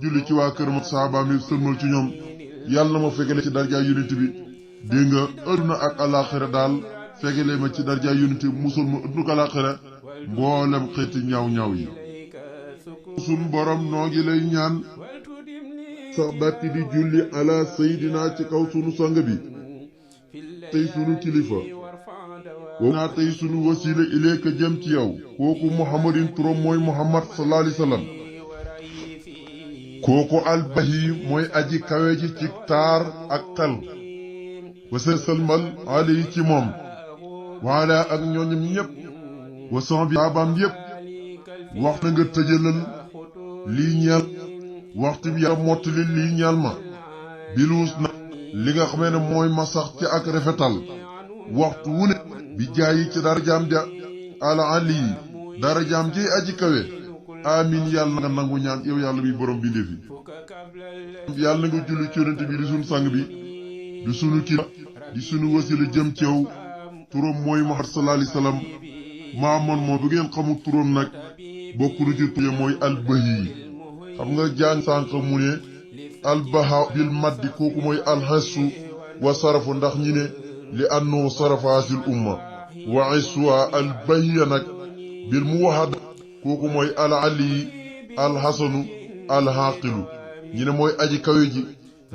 julli ci waa këram ak saabaam yi sëlmal ci ñoom yàlla na ma fegale ci darjaay yonent bi dégg nga adduna ak alaaxira daal fegale ma ci darjaay yonent bi musal ma adduna ak alaaxira mboolem xeeti ñaaw-ñaaw yi sun borom noo ngi lay ñaan sax dàkk di julli ala sayidina ci kaw sunu sang bi tey sunu kilifa naa tey sunu wasila ileeka jëm ci yow kooku muhammadin turam mooy muhammad sallallahu alayhi wasallam kooku albahi mooy aji kawe ji ci taar ak xel wasa salmal alayhi ci moom waala ak ñooñam ñépp wasan bi saabaam yépp wax na nga tëjalal lii ñeel waxtu bi yàlla mottali lii ñeel ma biluus na li nga xamee ne mooy ma sax ci ak rafetal waxtu wu ne bi jaayi ci darajaam ja ala ali darajaam ji aji kawe amin yàlla nga nangu ñaan yow yàlla bi borom bi ndefi yàlla nga julli ci yonent bi di sunu sang bi di sunu kilifa di sunu wasila jëm ci yow turam mooy Muhammad sallallahu alayhi wasallam maamoon moo bu ngeen xamul turam nag bokku lu ci tuye mooy albahi xam nga jàng sànq mu ne albaha bil maddi kooku mooy alhassu wa sarafu ndax ñi ne li annahu sarafaasil umma wa iswa albahiya nag bil muwahhad kooku mooy al ali alhasanu alhaqilu ñi ne mooy aji kawe ji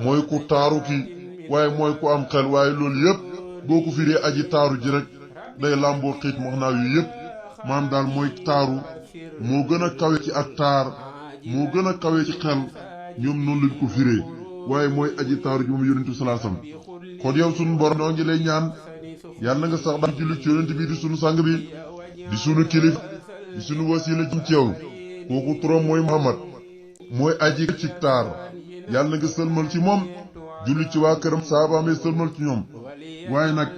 mooy ku taaru ki waaye mooy ku am xel waaye loolu yépp boo ko firee aji taaru ji rek day làmboo xiit max naa yu yépp maam daal mooy taaru moo gën a kawe ci ak taar moo gën a kawe ci xel ñoom noonu lañ ko firee waaye mooy aji taaru ji moom yonent bi sallallahu alayhi wasallam kon yow sunu borom noo ngi lay ñaan yàlla na nga sax daal julli ci yonent bi di sunu sang bi di sunu kilif di sunu wasila jëm ci yow kooku turam mooy Muhammad mooy aji ci taar yàlla na nga sëlmal ci moom julli ci waa këram saabaam yi sëlmal ci ñoom waaye nag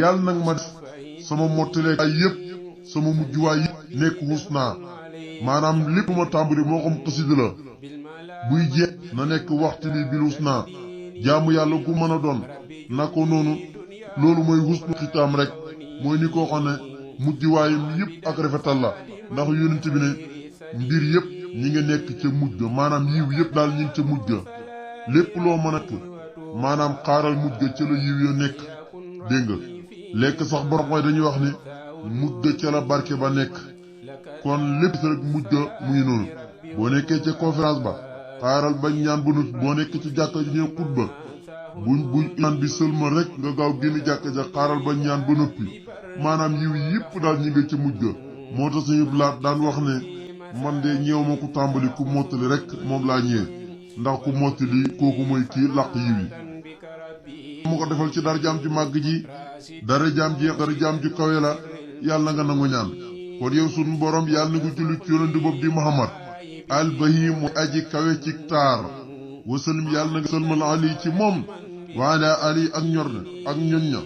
yàlla nag ma def sama mottalee ay yëpp sama mujjuwaay yëpp nekk husna maanaam lépp ma tàmbali moo xam xasida la buy jeex na nekk waxtu bi bil husna jaamu yàlla gu mën a doon na ko noonu loolu mooy husnu xitaam rek mooy ni koo xam ne mujjuwaayam yëpp ak rafetal la ndax yonent bi ne mbir yëpp ñi nga nekk ca mujj ga maanaam yiw yëpp daal ñi ngi ca mujj ga lépp loo mën a maanaam xaaral mujj ga ca la yiw ya nekk dégg nga lekk sax borom mooy dañuy wax ni mujj ga ca la barke ba nekk kon lépp sa rek mujj ga mu ngi noonu boo nekkee ca conférence ba xaaral bañ ñaan ba noppi boo nekk ci jàkka ji ñëw xutba buñ ñaan bi sëlmal rek nga gaaw génn jàkka ja xaaral bañ ñaan ba noppi maanaam yiw yëpp daal ñi nga ca mujj ga moo tax suñu blaat daan wax ne man de ñëw ma ku tàmbali ku mottali rek moom laa ñëwee ndax ku mottali kooku mooy kii làq yiw yi mu ko defal ci darajaam ju màgg ji darajaam ju kawe la yàlla nga nangu ñaan kon yow sunu borom yàlla na nga julli ci yonent boobu di Muhammad albahim mooy aji kawe ci taar wasalim yàlla na nga sëlmal ali ci moom waala ali ak ñor na ak ñoñ ña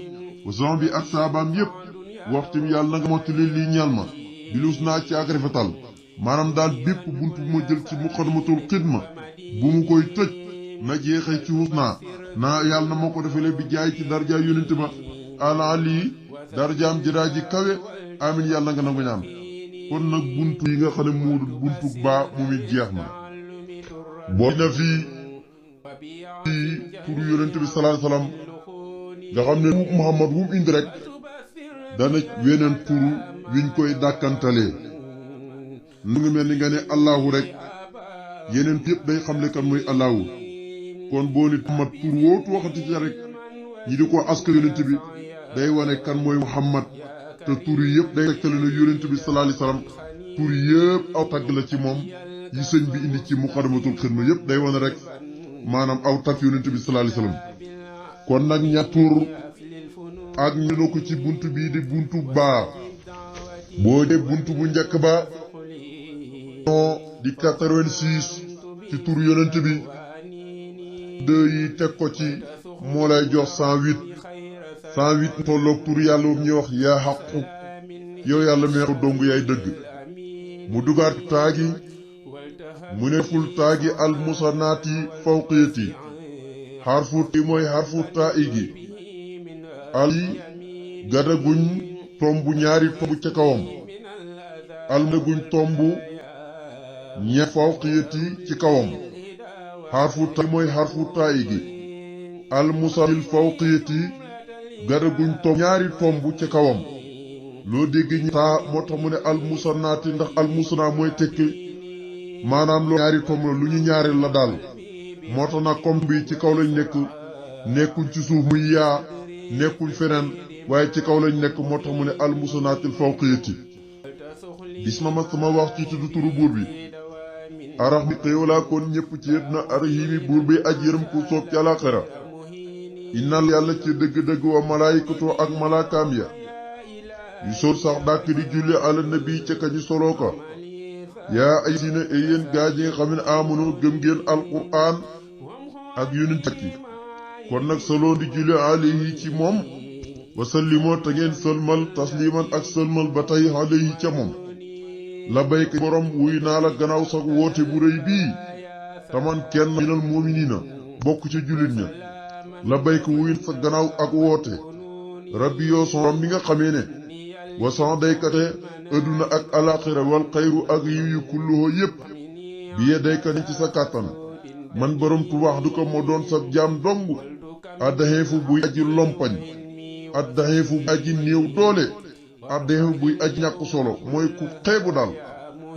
wason bi ak saabaam yépp waxtim yàlla na nga mottali lii ñeel ma bilus naa ci ak rafetal maanaam daal bépp bunt bu ma jël ci muqaddamatul xidma bu mu koy tëj na jeexee ci husna naa yàlla na moo ko defalee bi jaay ci darja yonent ba ala ali darjaam jëraa ji kawe amin yàlla nga nangu ñaan kon nag buntu yi nga xam ne moo dul buntu baa mu mi jeex na boo na fii pour yonent bi sallallahu alayhi wasallam nga xam ne Muhammad wu mu indi rek dana weneen tur wiñ koy dàkkantalee nu ngi mel ni nga ne Allahu rek yeneen yëpp day xamle kan mooy Allahu kon boo nit Muhammad tur wootu waxati ci rek ñi di ko askan yonent bi day wane kan mooy Muhammad te tur yi yëpp day tegtale na yonent bi sallallahu alayhi wasallam tur yëpp aw tagg la ci moom yi sëñ bi indi ci muqaddamatul xidma yëpp day wane rek maanaam aw tagg yonent bi sallallahu alayhi wasallam kon nag ña tur ak ñu ne ko ci buntu bii di buntu baa boo dee buntu bu njëkk ba di 86 ci tur yonent bi deux yi teg ko ci moo lay jox 108 tolloog tur yàlla ñuy wax yaa xaqu yow yàlla meexu dong yaay dëgg mu dugaat taagi mu ne ful taagi al musanaati fawqiyati xarfu ti mooy xarfu taa gi al yi gadaguñ tomb ñaari tomb ca kawam al guñ tomb ña fawqiyati ci kawam xarfu taa mooy xarfu taa gi al musanil fawqiyati gadaguñ tomb ñaari tomb ca kawam loo dégg ñi taa moo tax mu ne al musanaati ndax al musana mooy tekki maanaam loo ñaari tomb la lu ñu ñaareel la daal moo tax nag comme bi ci kaw lañ nekk nekkuñ ci suuf muy yaa nekkuñ feneen waaye ci kaw lañ nekk moo tax mu ne al musanaatil fawqiyati bis ma sama wax ci tuddu turu buur bi arax mi xéewalaa kon ñëpp ci yët na arahimi buur bi aj yërëm ku soob ci àlaxira innal yàlla ci dëgg-dëgg wa malaayikatoo ak malaakaam ya yu sóor sax dàkk di julli ala nabi ca kañu soloo ko yaa ay sina e yéen gaa ji nga xam ne amono gëm ngeen alquraan ak yonent ki kon nag saloon di julli alayhi ci moom wa sallimoo te ngeen sëlmal tasliman ak sëlmal ba tey alayhi ca moom la bayka borom wuy naa la gannaaw sax woote bu rëy bii taman kenn minal mu'minina bokk ca jullit ña la bayka wuy sa gannaaw ak woote rabbi yoo son mi nga xamee ne wa son daykate adduna ak alaxira wal xayru ak yiw yu kulluhoo yépp bi ye dayka ni ci sa kàttan man borom tubaax du ko moo doon sa jaam dong addaxeefu buy aji lompañ addaxeefu buy aji néew doole addaxeefu buy aji ñàkk solo mooy ku xeebu daal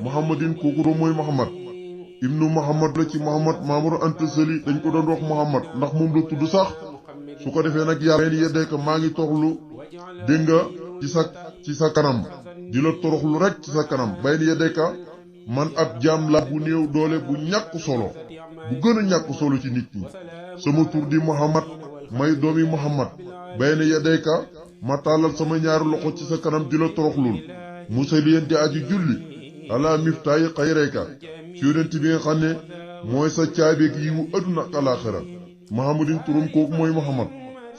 muhammadin kooku doo mooy muhammad ibnu muhammad la ci muhammad maamuru anta sali dañ ko doon wax muhammad ndax moom la tudd sax su ko defee nag yàlla leen yeddee maa ngi toxlu dégg nga ci sa kanam di la toroxlu rek ci sa kanam bay ni yeddee man ab jaam la bu néew doole bu ñàkk solo bu gën a ñàkk solo ci nit ñi sama tur di muhammad may doomi muhammad bay ni yeddee ma tàllal sama ñaari loxo ci sa kanam di la toroxlul musaliyen di aji julli ala miftaayi xayreka ci yonent bi nga xam ne mooy sa caabeeg yiwu adduna ak alaxira muhammadin turam kooku mooy muhammad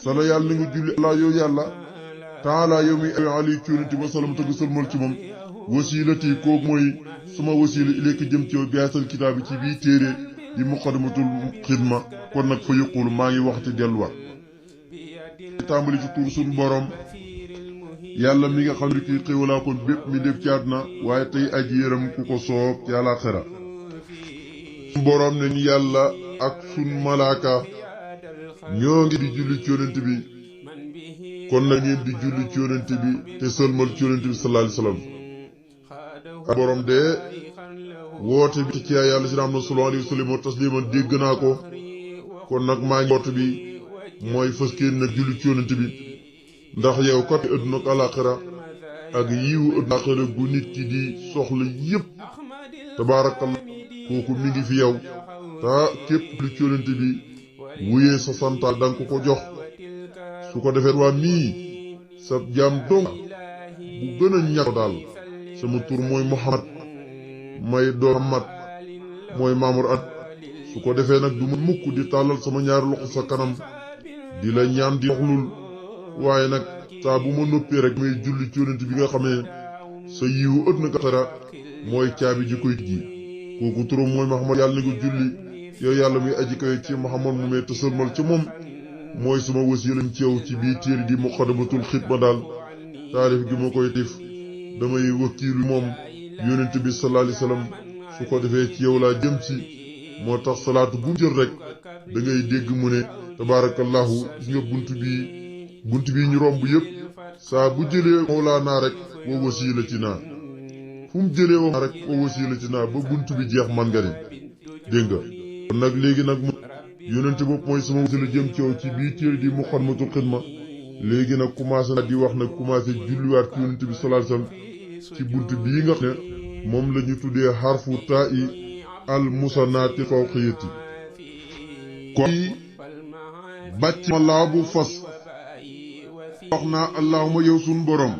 sala yàlla nga julli ala yow yàlla taala yow mi ali ci yonent bi salam tëgg sëlmal ci moom wasilati kooku mooy sama wasila ilayka jëm ci yow biasal kitaabi ci bii téere yi muqaddamatul xidma kon nag fa yuqulu maa ngi waxti delluwaat tàmbali ci tur suñu borom yàlla mi nga xam ne kii xéewalaa kon bépp mi def ci àdduna waaye tey aji yërëm ku ko soob ci àllaaxira suñu borom ne ñu yàlla ak sun malaaka ñoo ngi di julli ci yonent bi kon na ngeen di julli ci yonent bi te sëlmal ci yonent bi sallallahu alayhi wasallam ak borom de woote bi ci yàlla si na am na sallallahu alayhi wasallam tasliman dégg naa ko kon nag maa ngi woote bi mooy fas kenn nag julli ci yonent bi ndax yow kat adduna ak alaxira ak yiwu adduna alaxira gu nit ki di soxla yépp tabaarakallah kooku mi ngi fi yow ta képp lu ci yonent bi wuyee sa santaal danga ko jox su ko defee waa mii sa jaam dong bu gën a ñàkk daal sama tur mooy muhammad may doom muhammad mooy maamur at su ko defee nag du ma mukk di tàllal sama ñaari loxo sa kanam di la ñaan di doxlul waaye nag saa bu ma noppee rek may julli ci yonent bi nga xamee sa yiwu ëtt na katara mooy caabi ji koy ji kooku turam mooy muhammad yàlla na nga julli yow yàlla muy aji koy ci muhammad mu mee tësalmal ci moom mooy suma wasiilam ci yow ci bii téere di muqaddamatul xidma daal taarif gi ma koy def damay wakkiilu moom yonent bi sallallahu alayhi wasallam su ko defee ci yow laa jëm si moo tax salaatu bu jël rek da ngay dégg mu ne tabaarakallahu gis nga bunt bi bunt bi ñu romb yépp saa bu jëlee mawlaana rek wa wasilatina fu mu jëlee wa rek wa wasilatina ba bunt bi jeex man nga ne dégg nga kon nag léegi nag mu yonente bopp mooy sama wasila jëm ci yow ci bii téere di Muxaddamatul Xidma léegi nag commencé na di wax nag commencé julliwaat ci yonente bi sallallahu alayhi wasallam ci bunt bii nga xam ne moom la ñu tuddee xarfu taa i al musanaati fawqiyati kon bàcc ma laabu fas wax naa allahuma yow sunu borom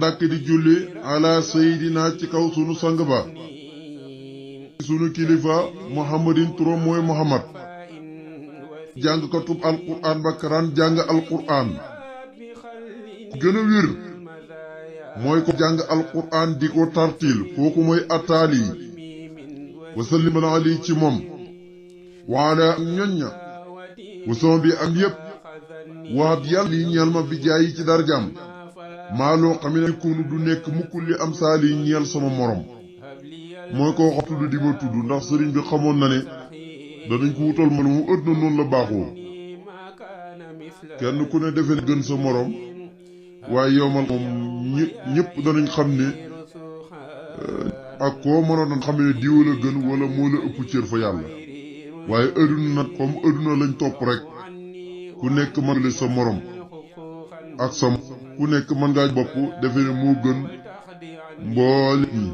dàkk di julli ala sayidina ci kaw sunu sang ba sunu kilifa muhammadin turam mooy muhammad jàng ko tub alquran ba karaan jàng alquran gën a wér mooy ko jàng alquran di ko tartil kooku mooy attaali wasalliman ali ci moom waala ak ñoñña wasama bi am yépp waab yàlla lii ñeel ma bi jaayi ci darjam maa loo xam ne kunu du nekk mukk li am saali ñeel sama morom mooy koo xam tudd di ma tudd ndax sëriñ bi xamoon na ne danañ ko wutal ma lu mu ëdd na noonu la baaxoo kenn ku ne defe gën sa morom waaye yowmal moom ñëpp danañ xam ne ak koo mënoon a xam ne diwa la gën wala moo la ëpp cër fa yàlla waaye adduna nag comme adduna lañ topp rek ku nekk mën nga sa morom ak sa ku nekk mën ngaa bopp defe ne moo gën mboole ñi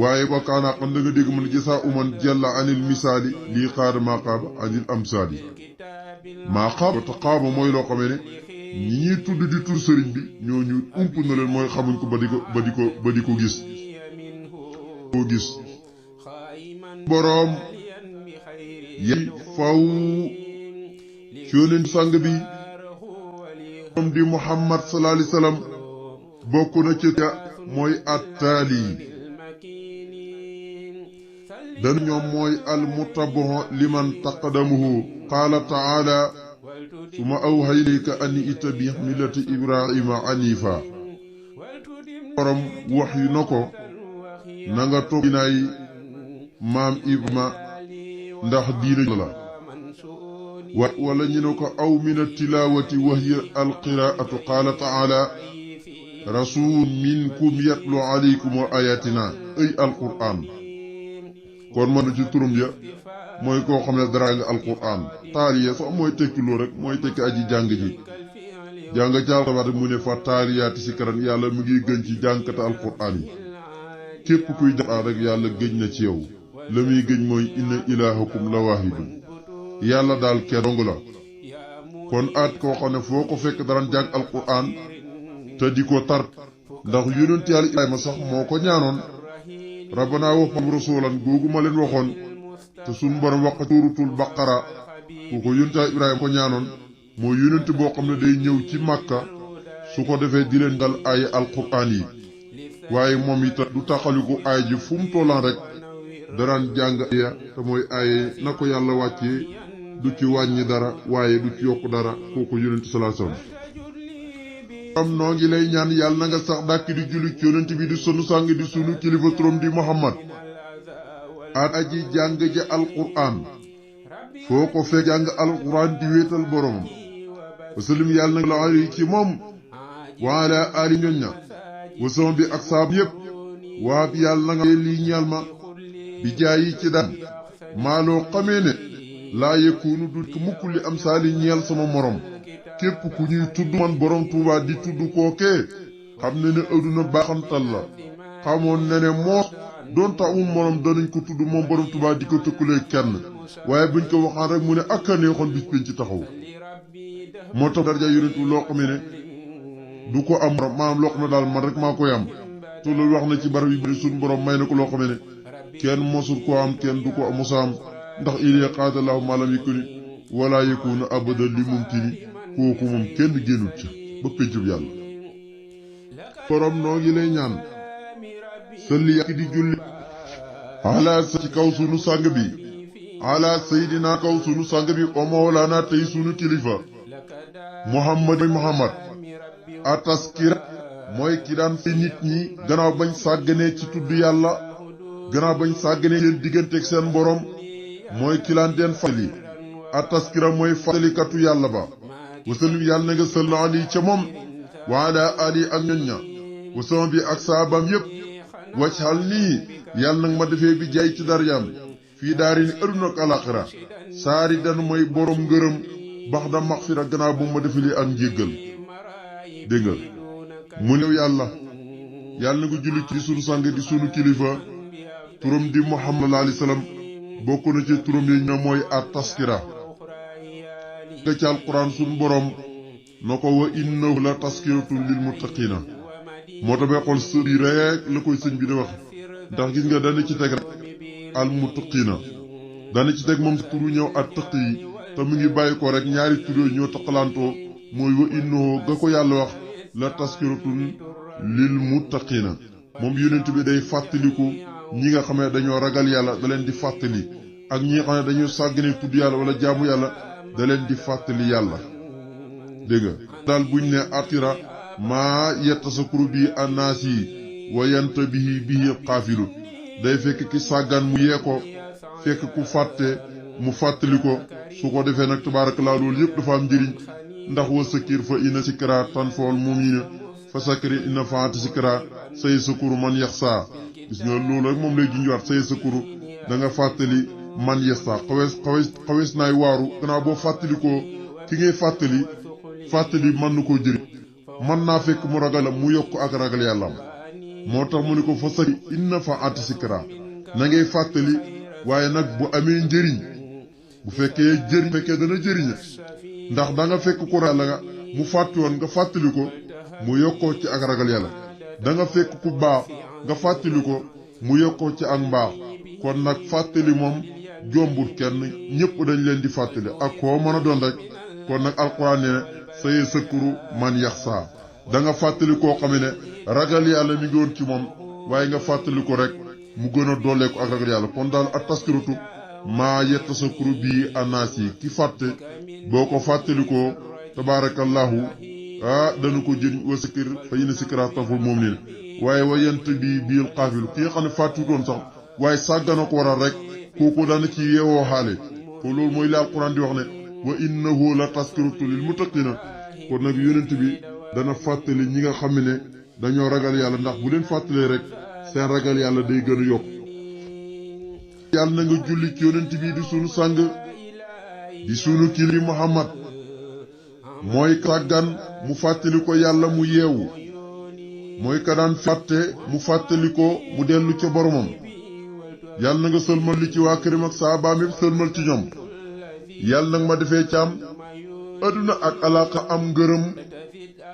waaye wakaanaa xam da nga dégg mën gisaa uman jalla anil misaali lii xaada maa xaaba anil amsaali maa xaaba te xaaba mooy loo xamee ne ñi ñuy tudd di tur sëriñ bi ñooñu ump na leen mooy xamuñ ko ba di ko gis boroom yey faw yónent sang bi moom di muhammad sallallahu alayhi wasallam bokk na ci mooy attaali dan ñoom mooy al mutabaho liman taqadamuhu qaala taala suma awhaynaka an ittabi millata ibrahima anifa borom wax yu na ko na nga topp dinaay maam Ibrahima ndax diina la wala ñu ne ko aw min at-tilawati wa hiya al-qira'atu qala ta'ala rasul minkum yatlu alaykum ayatina ay al-qur'an kon man ci turum ya mooy koo xam ne dara nga al-qur'an taaliya sax mooy tekki loo rek mooy tekki aji jàng ji jàng jaaltawaat mu ne fa taaliyaati si karan yàlla mu ngi gën ci jàngkata al-qur'an yi képp kuy jàng rek yàlla gëj na ci yow la muy gëj mooy inna ilahakum la waahidun yàlla daal kenn dong la kon aat koo xam ne foo ko fekk dara jàng alquran te di ko tar ndax yonent yàlla Ibrahima sax moo ko ñaanoon rabbana wahab rasulan googu ma leen waxoon te suñ borom wax suuratul baqara ku ko yonent yàlla Ibrahima ko ñaanoon moo yonent boo xam ne day ñëw ci Makka su ko defee di leen dal ay alquran yi waaye moom itam du taxaliku ay ji fu mu tollaan rek daraan jàng ya te mooy ay na ko yàlla wàccee du ci wàññi dara waaye du ci yokk dara kooku yonent sallallahu alayhi wasallam am noo ngi lay ñaan yàlla na nga sax dàkk di julli ci yonent bi di sunu sàng di sunu kilifa turam di Muhammad at aji jàng ja alquran foo ko fekk jàng alquran di wéetal boromam wasallim yàlla na la ali ci moom wa ala ali ñoñña wasama bi ak saab yépp waa bi yàlla na nga lii ñeel ma bi jaayi ci daan maaloo xamee ne laa yëkkuunu du mukk li am saali ñeel sama morom képp ku ñuy tudd man borom Tuubaa di tudd kookee xam ne ne adduna baaxantal la xamoon ne ne moo doon ta amul morom danañ ko tudd moom borom Tuubaa di ko tëkkulee kenn waaye buñ ko waxaan rek mu ne ak a neexoon bis pénc ci taxaw moo tax darja yonent loo xam ne du ko am maanaam loo xam ne daal man rek maa koy am te loolu wax na ci barab yu bari suñu borom may na ko loo xam ne kenn mosul ko am kenn du ko mosa am ndax ilie qaadallahu maalam yëkkuni wala yëkkuna abada li mumtini kooku moom kenn génnut ca ba péncub yàlla borom noo ngi lay ñaan salli yàkki di julli ala ci kaw sunu sang bi ala sayidina kaw sunu sang bi o mawlaana tey sunu kilifa muhammad a taskira mooy ki daan fay nit ñi gannaaw bañ sàgganee ci tudd yàlla gannaaw bañ sàgganee seen digganteeg seen borom mooy ki laan den fàttali a taskira mooy fàttalikatu yàlla ba wasallim yàlla na nga salla ali ca moom wa ala ali ak ñoñ ña wasama bi ak saabam yépp wacxal nii yàlla nag ma defee bi jaay ci darjaam fii daari ni aduna ak alaxira saari dan mooy borom ngërëm bax da maxfira gannaaw bu ma defee lii ak njéggal dégg nga mu new yàlla na nga julli ci sunu sang di sunu kilifa turam di Muhammad alayhi salaam bokk na ci turam yi ña mooy at taskira nga ci alquran sunu borom na ko wa innahu la taskiratun lil muttaqina moo tax bay xool sër yi rek la koy sëñ bi di wax ndax gis nga dana ci teg rek al muttaqina dana ci teg moom turu ñëw at taq yi te mu ngi bàyyi ko rek ñaari tur yooyu ñoo taqalantoo mooy wa innahu ga ko yàlla wax la taskiratun lil muttaqina moom yonent bi day fàttaliku ñi nga xam ne dañoo ragal yàlla da leen di fàttali ak ñi nga xam ne dañoo sàggane tudd yàlla wala jaamu yàlla da leen di fàttali yàlla dégg nga daal buñ ne atira maa yettasakuru bi annaas yi wa yanta bihi xaafilu day fekk ki sàggan mu yee ko fekk ku fàtte mu fàttali ko su ko defee nag tabaarakallaa loolu yëpp dafa am njëriñ ndax wa sakir fa inna sikra tanfa'ul mu'mina fa sakir inna fa'ati sikra say sakuru man yaxsa gis nga loolu rek moom lay junjuwaat say sakuru da nga fàttali man yaxsa xawees naay waaru gannaaw boo fàttali ko ki ngay fàttali mën na koo jëriñ mën naa fekk mu ragal mu yokk ak ragal yàlla moo tax mu ne ko fa sakir inna fa'ati sikra na ngay fàttali waaye nag bu amee njëriñ bu fekkee dana jëriña ndax da nga fekk ku ragal nga mu fàtti woon nga fàttali ko mu yokkoo ci ak ragal yàlla da nga fekk ku baax nga fàttali ko mu yokkoo ci ak mbaax kon nag fàttali moom jombul kenn ñëpp dañ leen di fàttali ak koo mën a doon rek kon nag alquran ne say sëkkuru man yaxsa da nga fàttali koo xam ne ragal yàlla mi ngi woon ci moom waaye nga fàttali ko rek mu gën a dooleeku ak ragal yàlla kon daal ak taskiratu maa yetta sakuru bii annaas yi ki fàtte boo ko fàttalikoo tabaarakallahu dana ko jëriñ wa sikir fa yéen sikra taful moom nii waaye wa yent bil xaafilu ki nga xam ne fàttutoon sax waaye sàggana ko waral rek kooku dana ci yeewoo xaale ko loolu mooy li alquran di wax ne wa innahu la taskiratu lil muttaqina kon nag yonent bi dana fàttali ñi nga xam ne dañoo ragal yàlla ndax bu leen fàttalee rek seen ragal yàlla day gën a yokk yàlla na nga julli ci yonent bi di sunu sang di sunu kili Muhammad mooy sàggan mu fàttali ko yàlla mu yeewu mooy ka daan fàtte mu fàttali ko mu dellu ca boromam yàlla na nga sëlmal li ci waa këram ak saabaam yëpp sëlmal ci ñoom yàlla nag ma defee caam adduna ak alaaka am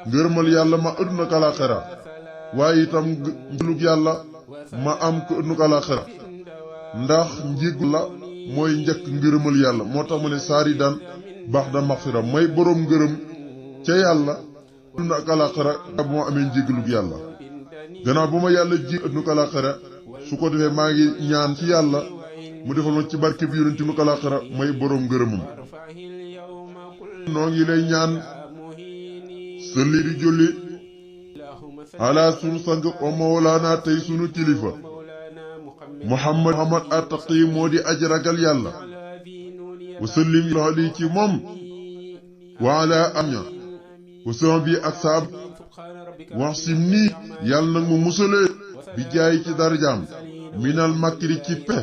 ngërëmal yàlla ma adduna ak alaxira waaye itam njëlug yàlla ma am ko adduna ak alaxira ndax njig la mooy njëkk ngërëmal yàlla moo tax mu ne saari daan baax da maxfira may boroom ngërëm ca yàlla adduna ak alaxira bu ma amee njégalug yàlla gannaaw bu ma yàlla ji adduna ak alaxira su ko defee maa ngi ñaan ci yàlla mu defal ma ci barke bi yonent mu alaxira may boroom ngërëmam noo ngi lay ñaan sëlli di julli ala sunu sang o mawlaana tey sunu kilifa muhammad attaqi moo di aji ragal yàlla wa sallim ali ci moom wa ala amña wa sama bi ak saab wax sim nii yàlla nag mu musalee bi jaay ci darajaam minal makri ci pe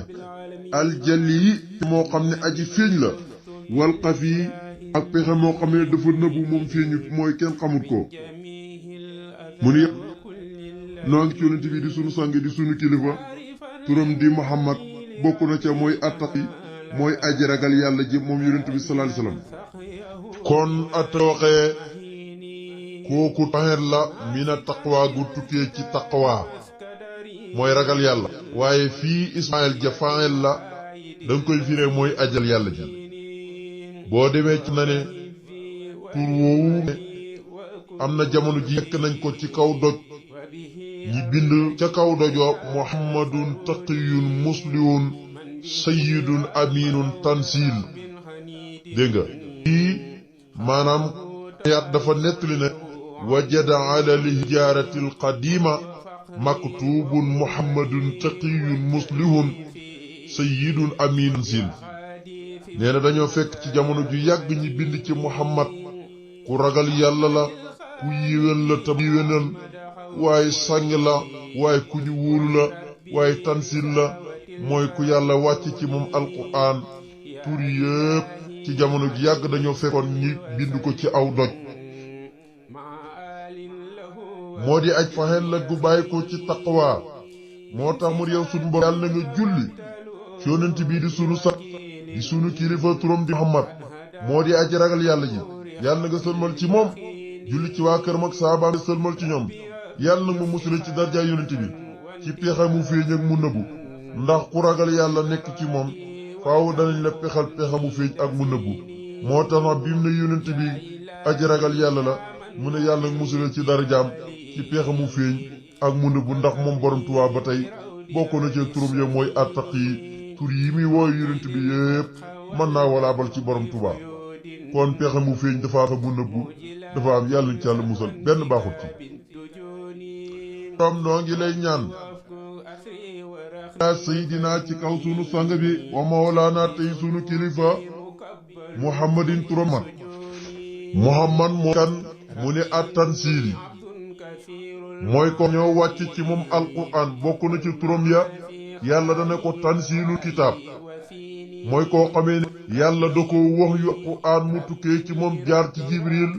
aljalli yi moo xam ne aji feeñ la wal xafi ak pexe moo xam ne dafa nëbbu moom feeñut mooy kenn xamut ko mu ni noo ngi ci yonent bi di sunu sang di sunu kilifa turam di Muhammad bokk na ca mooy attaqi mooy aji ragal yàlla ji moom yonent bi sallallahu alayhi wasallam kon attooxee kooku taxeet la mina taqwa gu tukkee ci taqwa mooy ragal yàlla waaye fii Ismaël ja faayel la danga koy firee mooy ajal yàlla ji boo demee ci na ne tur woowu am na jamono ji yekk nañ ko ci kaw doj ñi bind ca kaw dojoo muhammadun taqiyun muslihun sayyidun aminun tansil dégg nga fii maanaam yaat dafa nettali ne wajada ala lihijarati alqadima maktubun muhammadun taqiyun muslihun sayyidun aminun tansil nee na dañoo fekk ci jamono ju yàgg ñi bind ci muhammad ku ragal yàlla la ku yiwén la te yiwénal waaye sàng la waaye ku ñu wóolu la waaye tansil la mooy ku yàlla wàcc ci moom alquran tur yépp ci jamono ji yàgg dañoo fekkoon ñi bind ko ci aw doj moo di aj faxel la gu bàyyi ko ci taqwa moo tax mu yow sunu borom yàlla na nga julli ci yonent bii di sunu sax di sunu kilifa turam di Muhammad moo di aji ragal yàlla ji yàlla na nga sëlmal ci moom julli ci waa këram ak saabaam nga sëlmal ci ñoom yàlla na mu musule ci darjaay yonent bi ci pexe mu feeñ ak mu nëbbu ndax ku ragal yàlla nekk ci moom faaw danañ la pexal pexe mu feeñ ak mu nëbbu moo tax na bi mu ne yonent bi aji ragal yàlla la mu ne yàlla na musule ci darjaam ci pexe mu feeñ ak mu nëbbu ndax moom borom Tuubaa ba tey bokk na ci turam ya mooy attaqi tur yi muy wooy yonent bi yépp mën naa walaabal ci borom Tuubaa kon pexe mu feeñ dafa am mu nëbbu dafa am yàlla ci yàlla musal benn baaxut ci tom noo ngi lay ñaan yaa sayidina ci kaw sunu sang bi wa mawlaana tey sunu kilifa muhammadin turamat muhammad moo kan mu ne at-tansiil mooy ko ñoo wàcc ci moom alquran bokk na ci turam ya yàlla dana ko tansiilul kitaab mooy koo xamee ne yàlla da ko wax yu alquran mu tukkee ci moom jaar ci jibril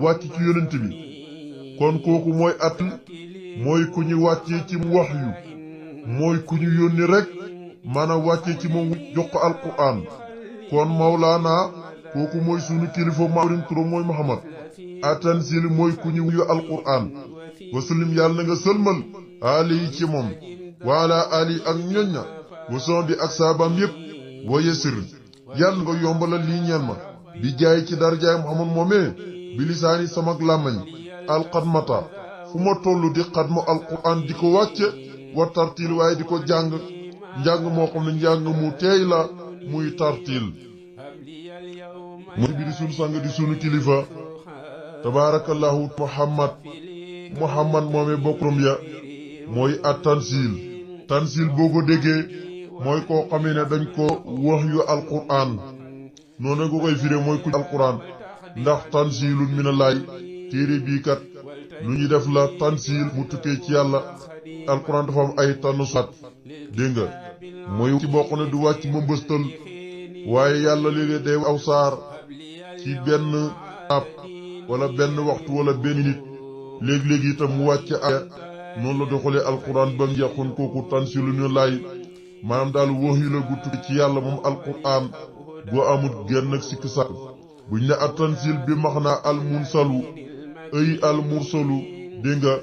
wàcc ci yonent bi kon kooku mooy at mooy ku ñu wàccee ci wax yu mooy ku ñu yónni rek maanaam wàccee ci moom jox ko alquran kon mawlaana kooku mooy sunu kilifa mawrin turam mooy muhammad at-tansiil mooy ku ñu yu alquran wasallim yàlla na nga sëlmal ali yi ci moom waala ali ak ñoñña wason bi ak saabaam yépp wa yasir yàlla nga yombalal lii ñeel ma bi jaay ci darjaay muhammad moomee bi lisaani samak làmmañ alxadmata fu ma toll di xadma alquran di ko wàcce wa tartiil waaye di ko jàng njàng moo xam ne njàng mu teey la muy tartiil mooy bi di sunu sang di sunu kilifa tabaarakallahu muhammad moomee bokkuram ya mooy at-tansiil tansiil boo ko déggee mooy koo xamee ne dañ ko wax yu alquran noonu nga koy firee mooy ku alquran ndax tansiilun minallaahi téere bii kat lu ñu def la tansiil mu tukkee ci yàlla alquran dafa am ay tannusaat dégg nga mooy ci bokk ne du wàcc ma mbëstal waaye yàlla léeg-léeg day aw saar ci benn ab wala benn waxtu wala benn nit léeg-léeg itam mu wàcce aya noonu la doxalee alquran ba mu jeexoon kooku tansiilu ñu laay maanaam daal wax yu la gu tukki ci yàlla moom alquran goo amut genn ak sikk sàkk buñ ne at tansiil bi max naa al munsalu ay al mursalu dégg nga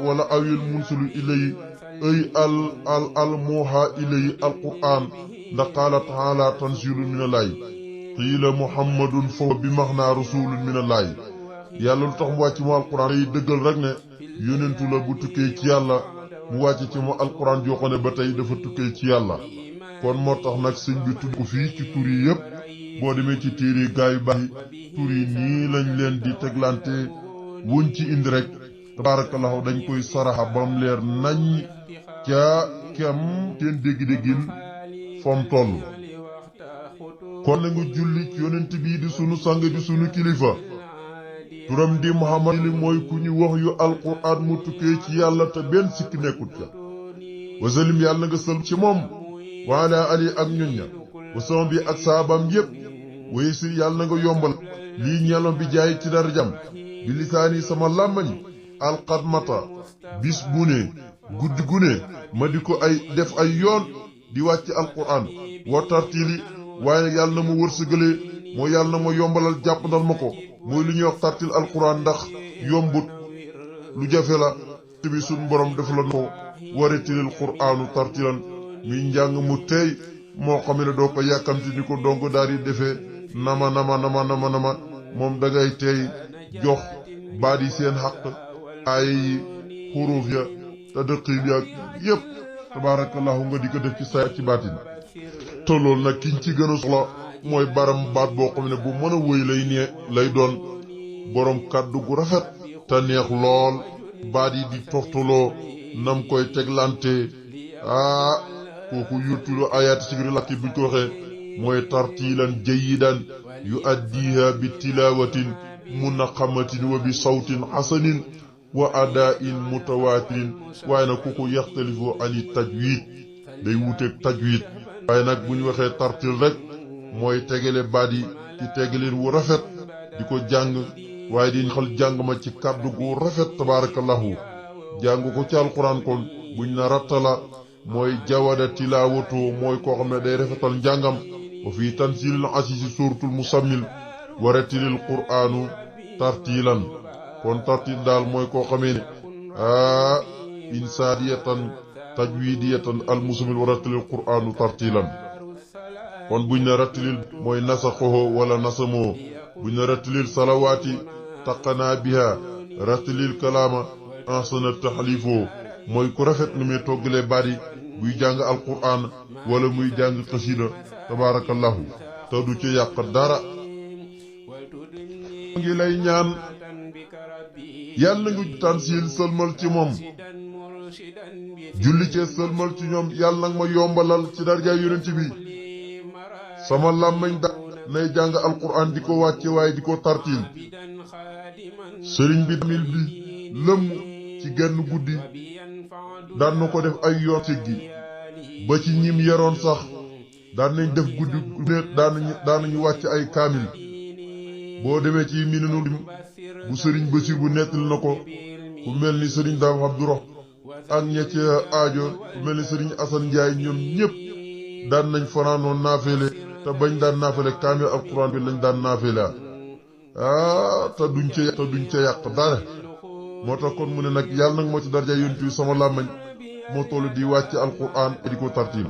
wala awil munsalu ilay ay al muuha ilay alquran ndax qaala taala tansiilu min allahi qiila muhammadun fa bi max naa rasulun min allahi yàlla lu tax mu wàcc mu alquran day dëggal rek ne yónentu la bu tukkee ci yàlla mu wàcc ci mu alquran joo xam ne ba tey dafa tukkee ci yàlla kon moo tax nag sëñ bi tudd ko fii ci tur yi yépp boo demee ci téere gaa yu baax yi tur yi nii lañ leen di teglante wuñ ci indi rek tabaarakallahu dañ koy saraxa bam leer nañ ca kem seen dégg-déggin fam toll kon na nga julli ci yonent bii di sunu sang di sunu kilifa turam di muhammad li mooy ku ñu wax yu alquran mu tukkee ci yàlla te benn sikk nekkut ca wasalim yàlla nga sël ci moom waala ali ak ñoñ ña wasama bi ak saabam yépp waye si yàlla nga yombal lii ñeelom bi jaay ci darjam bi lisaani sama làmmañ alxadmata bis bu ne guddi gu ne ma di ko ay def ay yoon di wàcc alquran wa tartili waaye yàlla na ma wërsëgale moo yàlla na ma yombalal jàppandal ma ko mooy lu ñuy wax tartil alquran ndax yombut lu jafe la te bi suñ borom def la ko waritilil qur'aanu tartilan muy njàng mu teey moo xam ne doo ko yàkkamti ni ko donc daal di defee nama moom dangay teey jox baat yi seen xaq ay xuruuf ya te dëqiib ya yépp tabaarakallahu nga di ko def ci saa ci baatin te loolu nag kiñ ci gën a soxla mooy baram baat boo xam ne bu mën a wëy lay doon borom kàddu gu rafet te neex lool baat yi di toftaloo nam koy teglante kooku yurtulu ayaati sigri lakki buñ ko waxee mooy tartiilan jayidan yu addiha bi tilaawatin munaqamatin wa bi sawtin xasanin wa adaa'in mutawaatirin waaye nag ku ko yaxtalifu ani tajwid day wuteeg tajwid waaye nag bu ñu waxee tartil rek mooy tegale baat yi ci tegaleen wu rafet di ko jàng waaye di xal jàng ma ci kàddu gu rafet tabaarakallahu jàng ko ci alquran kon buñ na rattala mooy jawada tilaawatu mooy koo xam ne day rafetal njàngam wa fii tansilil asisi suratul musammil wa rattilil qur'aanu tartiilan kon tartil daal mooy koo xamee ne insaaniyatan tajwidiyatan al musammil wa rattilil qur'aanu tartiilan kon buñ na rattilil mooy nasaxoho wala nasamoo buñ na rattilil salawaati taqanaa biha rattilil kalaama ahsana taxlifoo mooy ku rafet nu muy toggalee bari buy jàng alquran wala muy jàng xasida tabaarakallahu te du ci yàq dara ngi lay ñaan yàlla nga tansil sëlmal ci moom julli ci sëlmal ci ñoom yàlla nag ma yombalal ci darja yonent bi sama làmmiñ da nay jàng alquran di ko wàcce waaye di ko tartil sëriñ bi tamit bi lëmm ci genn guddi daan na ko def ay yoon siggi ba ci ñim yaroon sax daan nañ def guddi ne daan nañu wàcc ay kaamil boo demee ci mininu bu sëriñ Basiir bu nettali na ko ku mel ni sëriñ Daam Abdourahman ak ña ca aajo ku mel ni sëriñ Asan Njaay ñoom ñëpp daan nañ fanaanoon naafeele te bañ daan naafeele kaamil alquran bi lañ daan naafeele te duñ ca yàq dara moo tax kon mu ne nag yàlla nag moo ci darja yonent bi sama làmmañ moo tollu di wàcc alquran di ko tartiil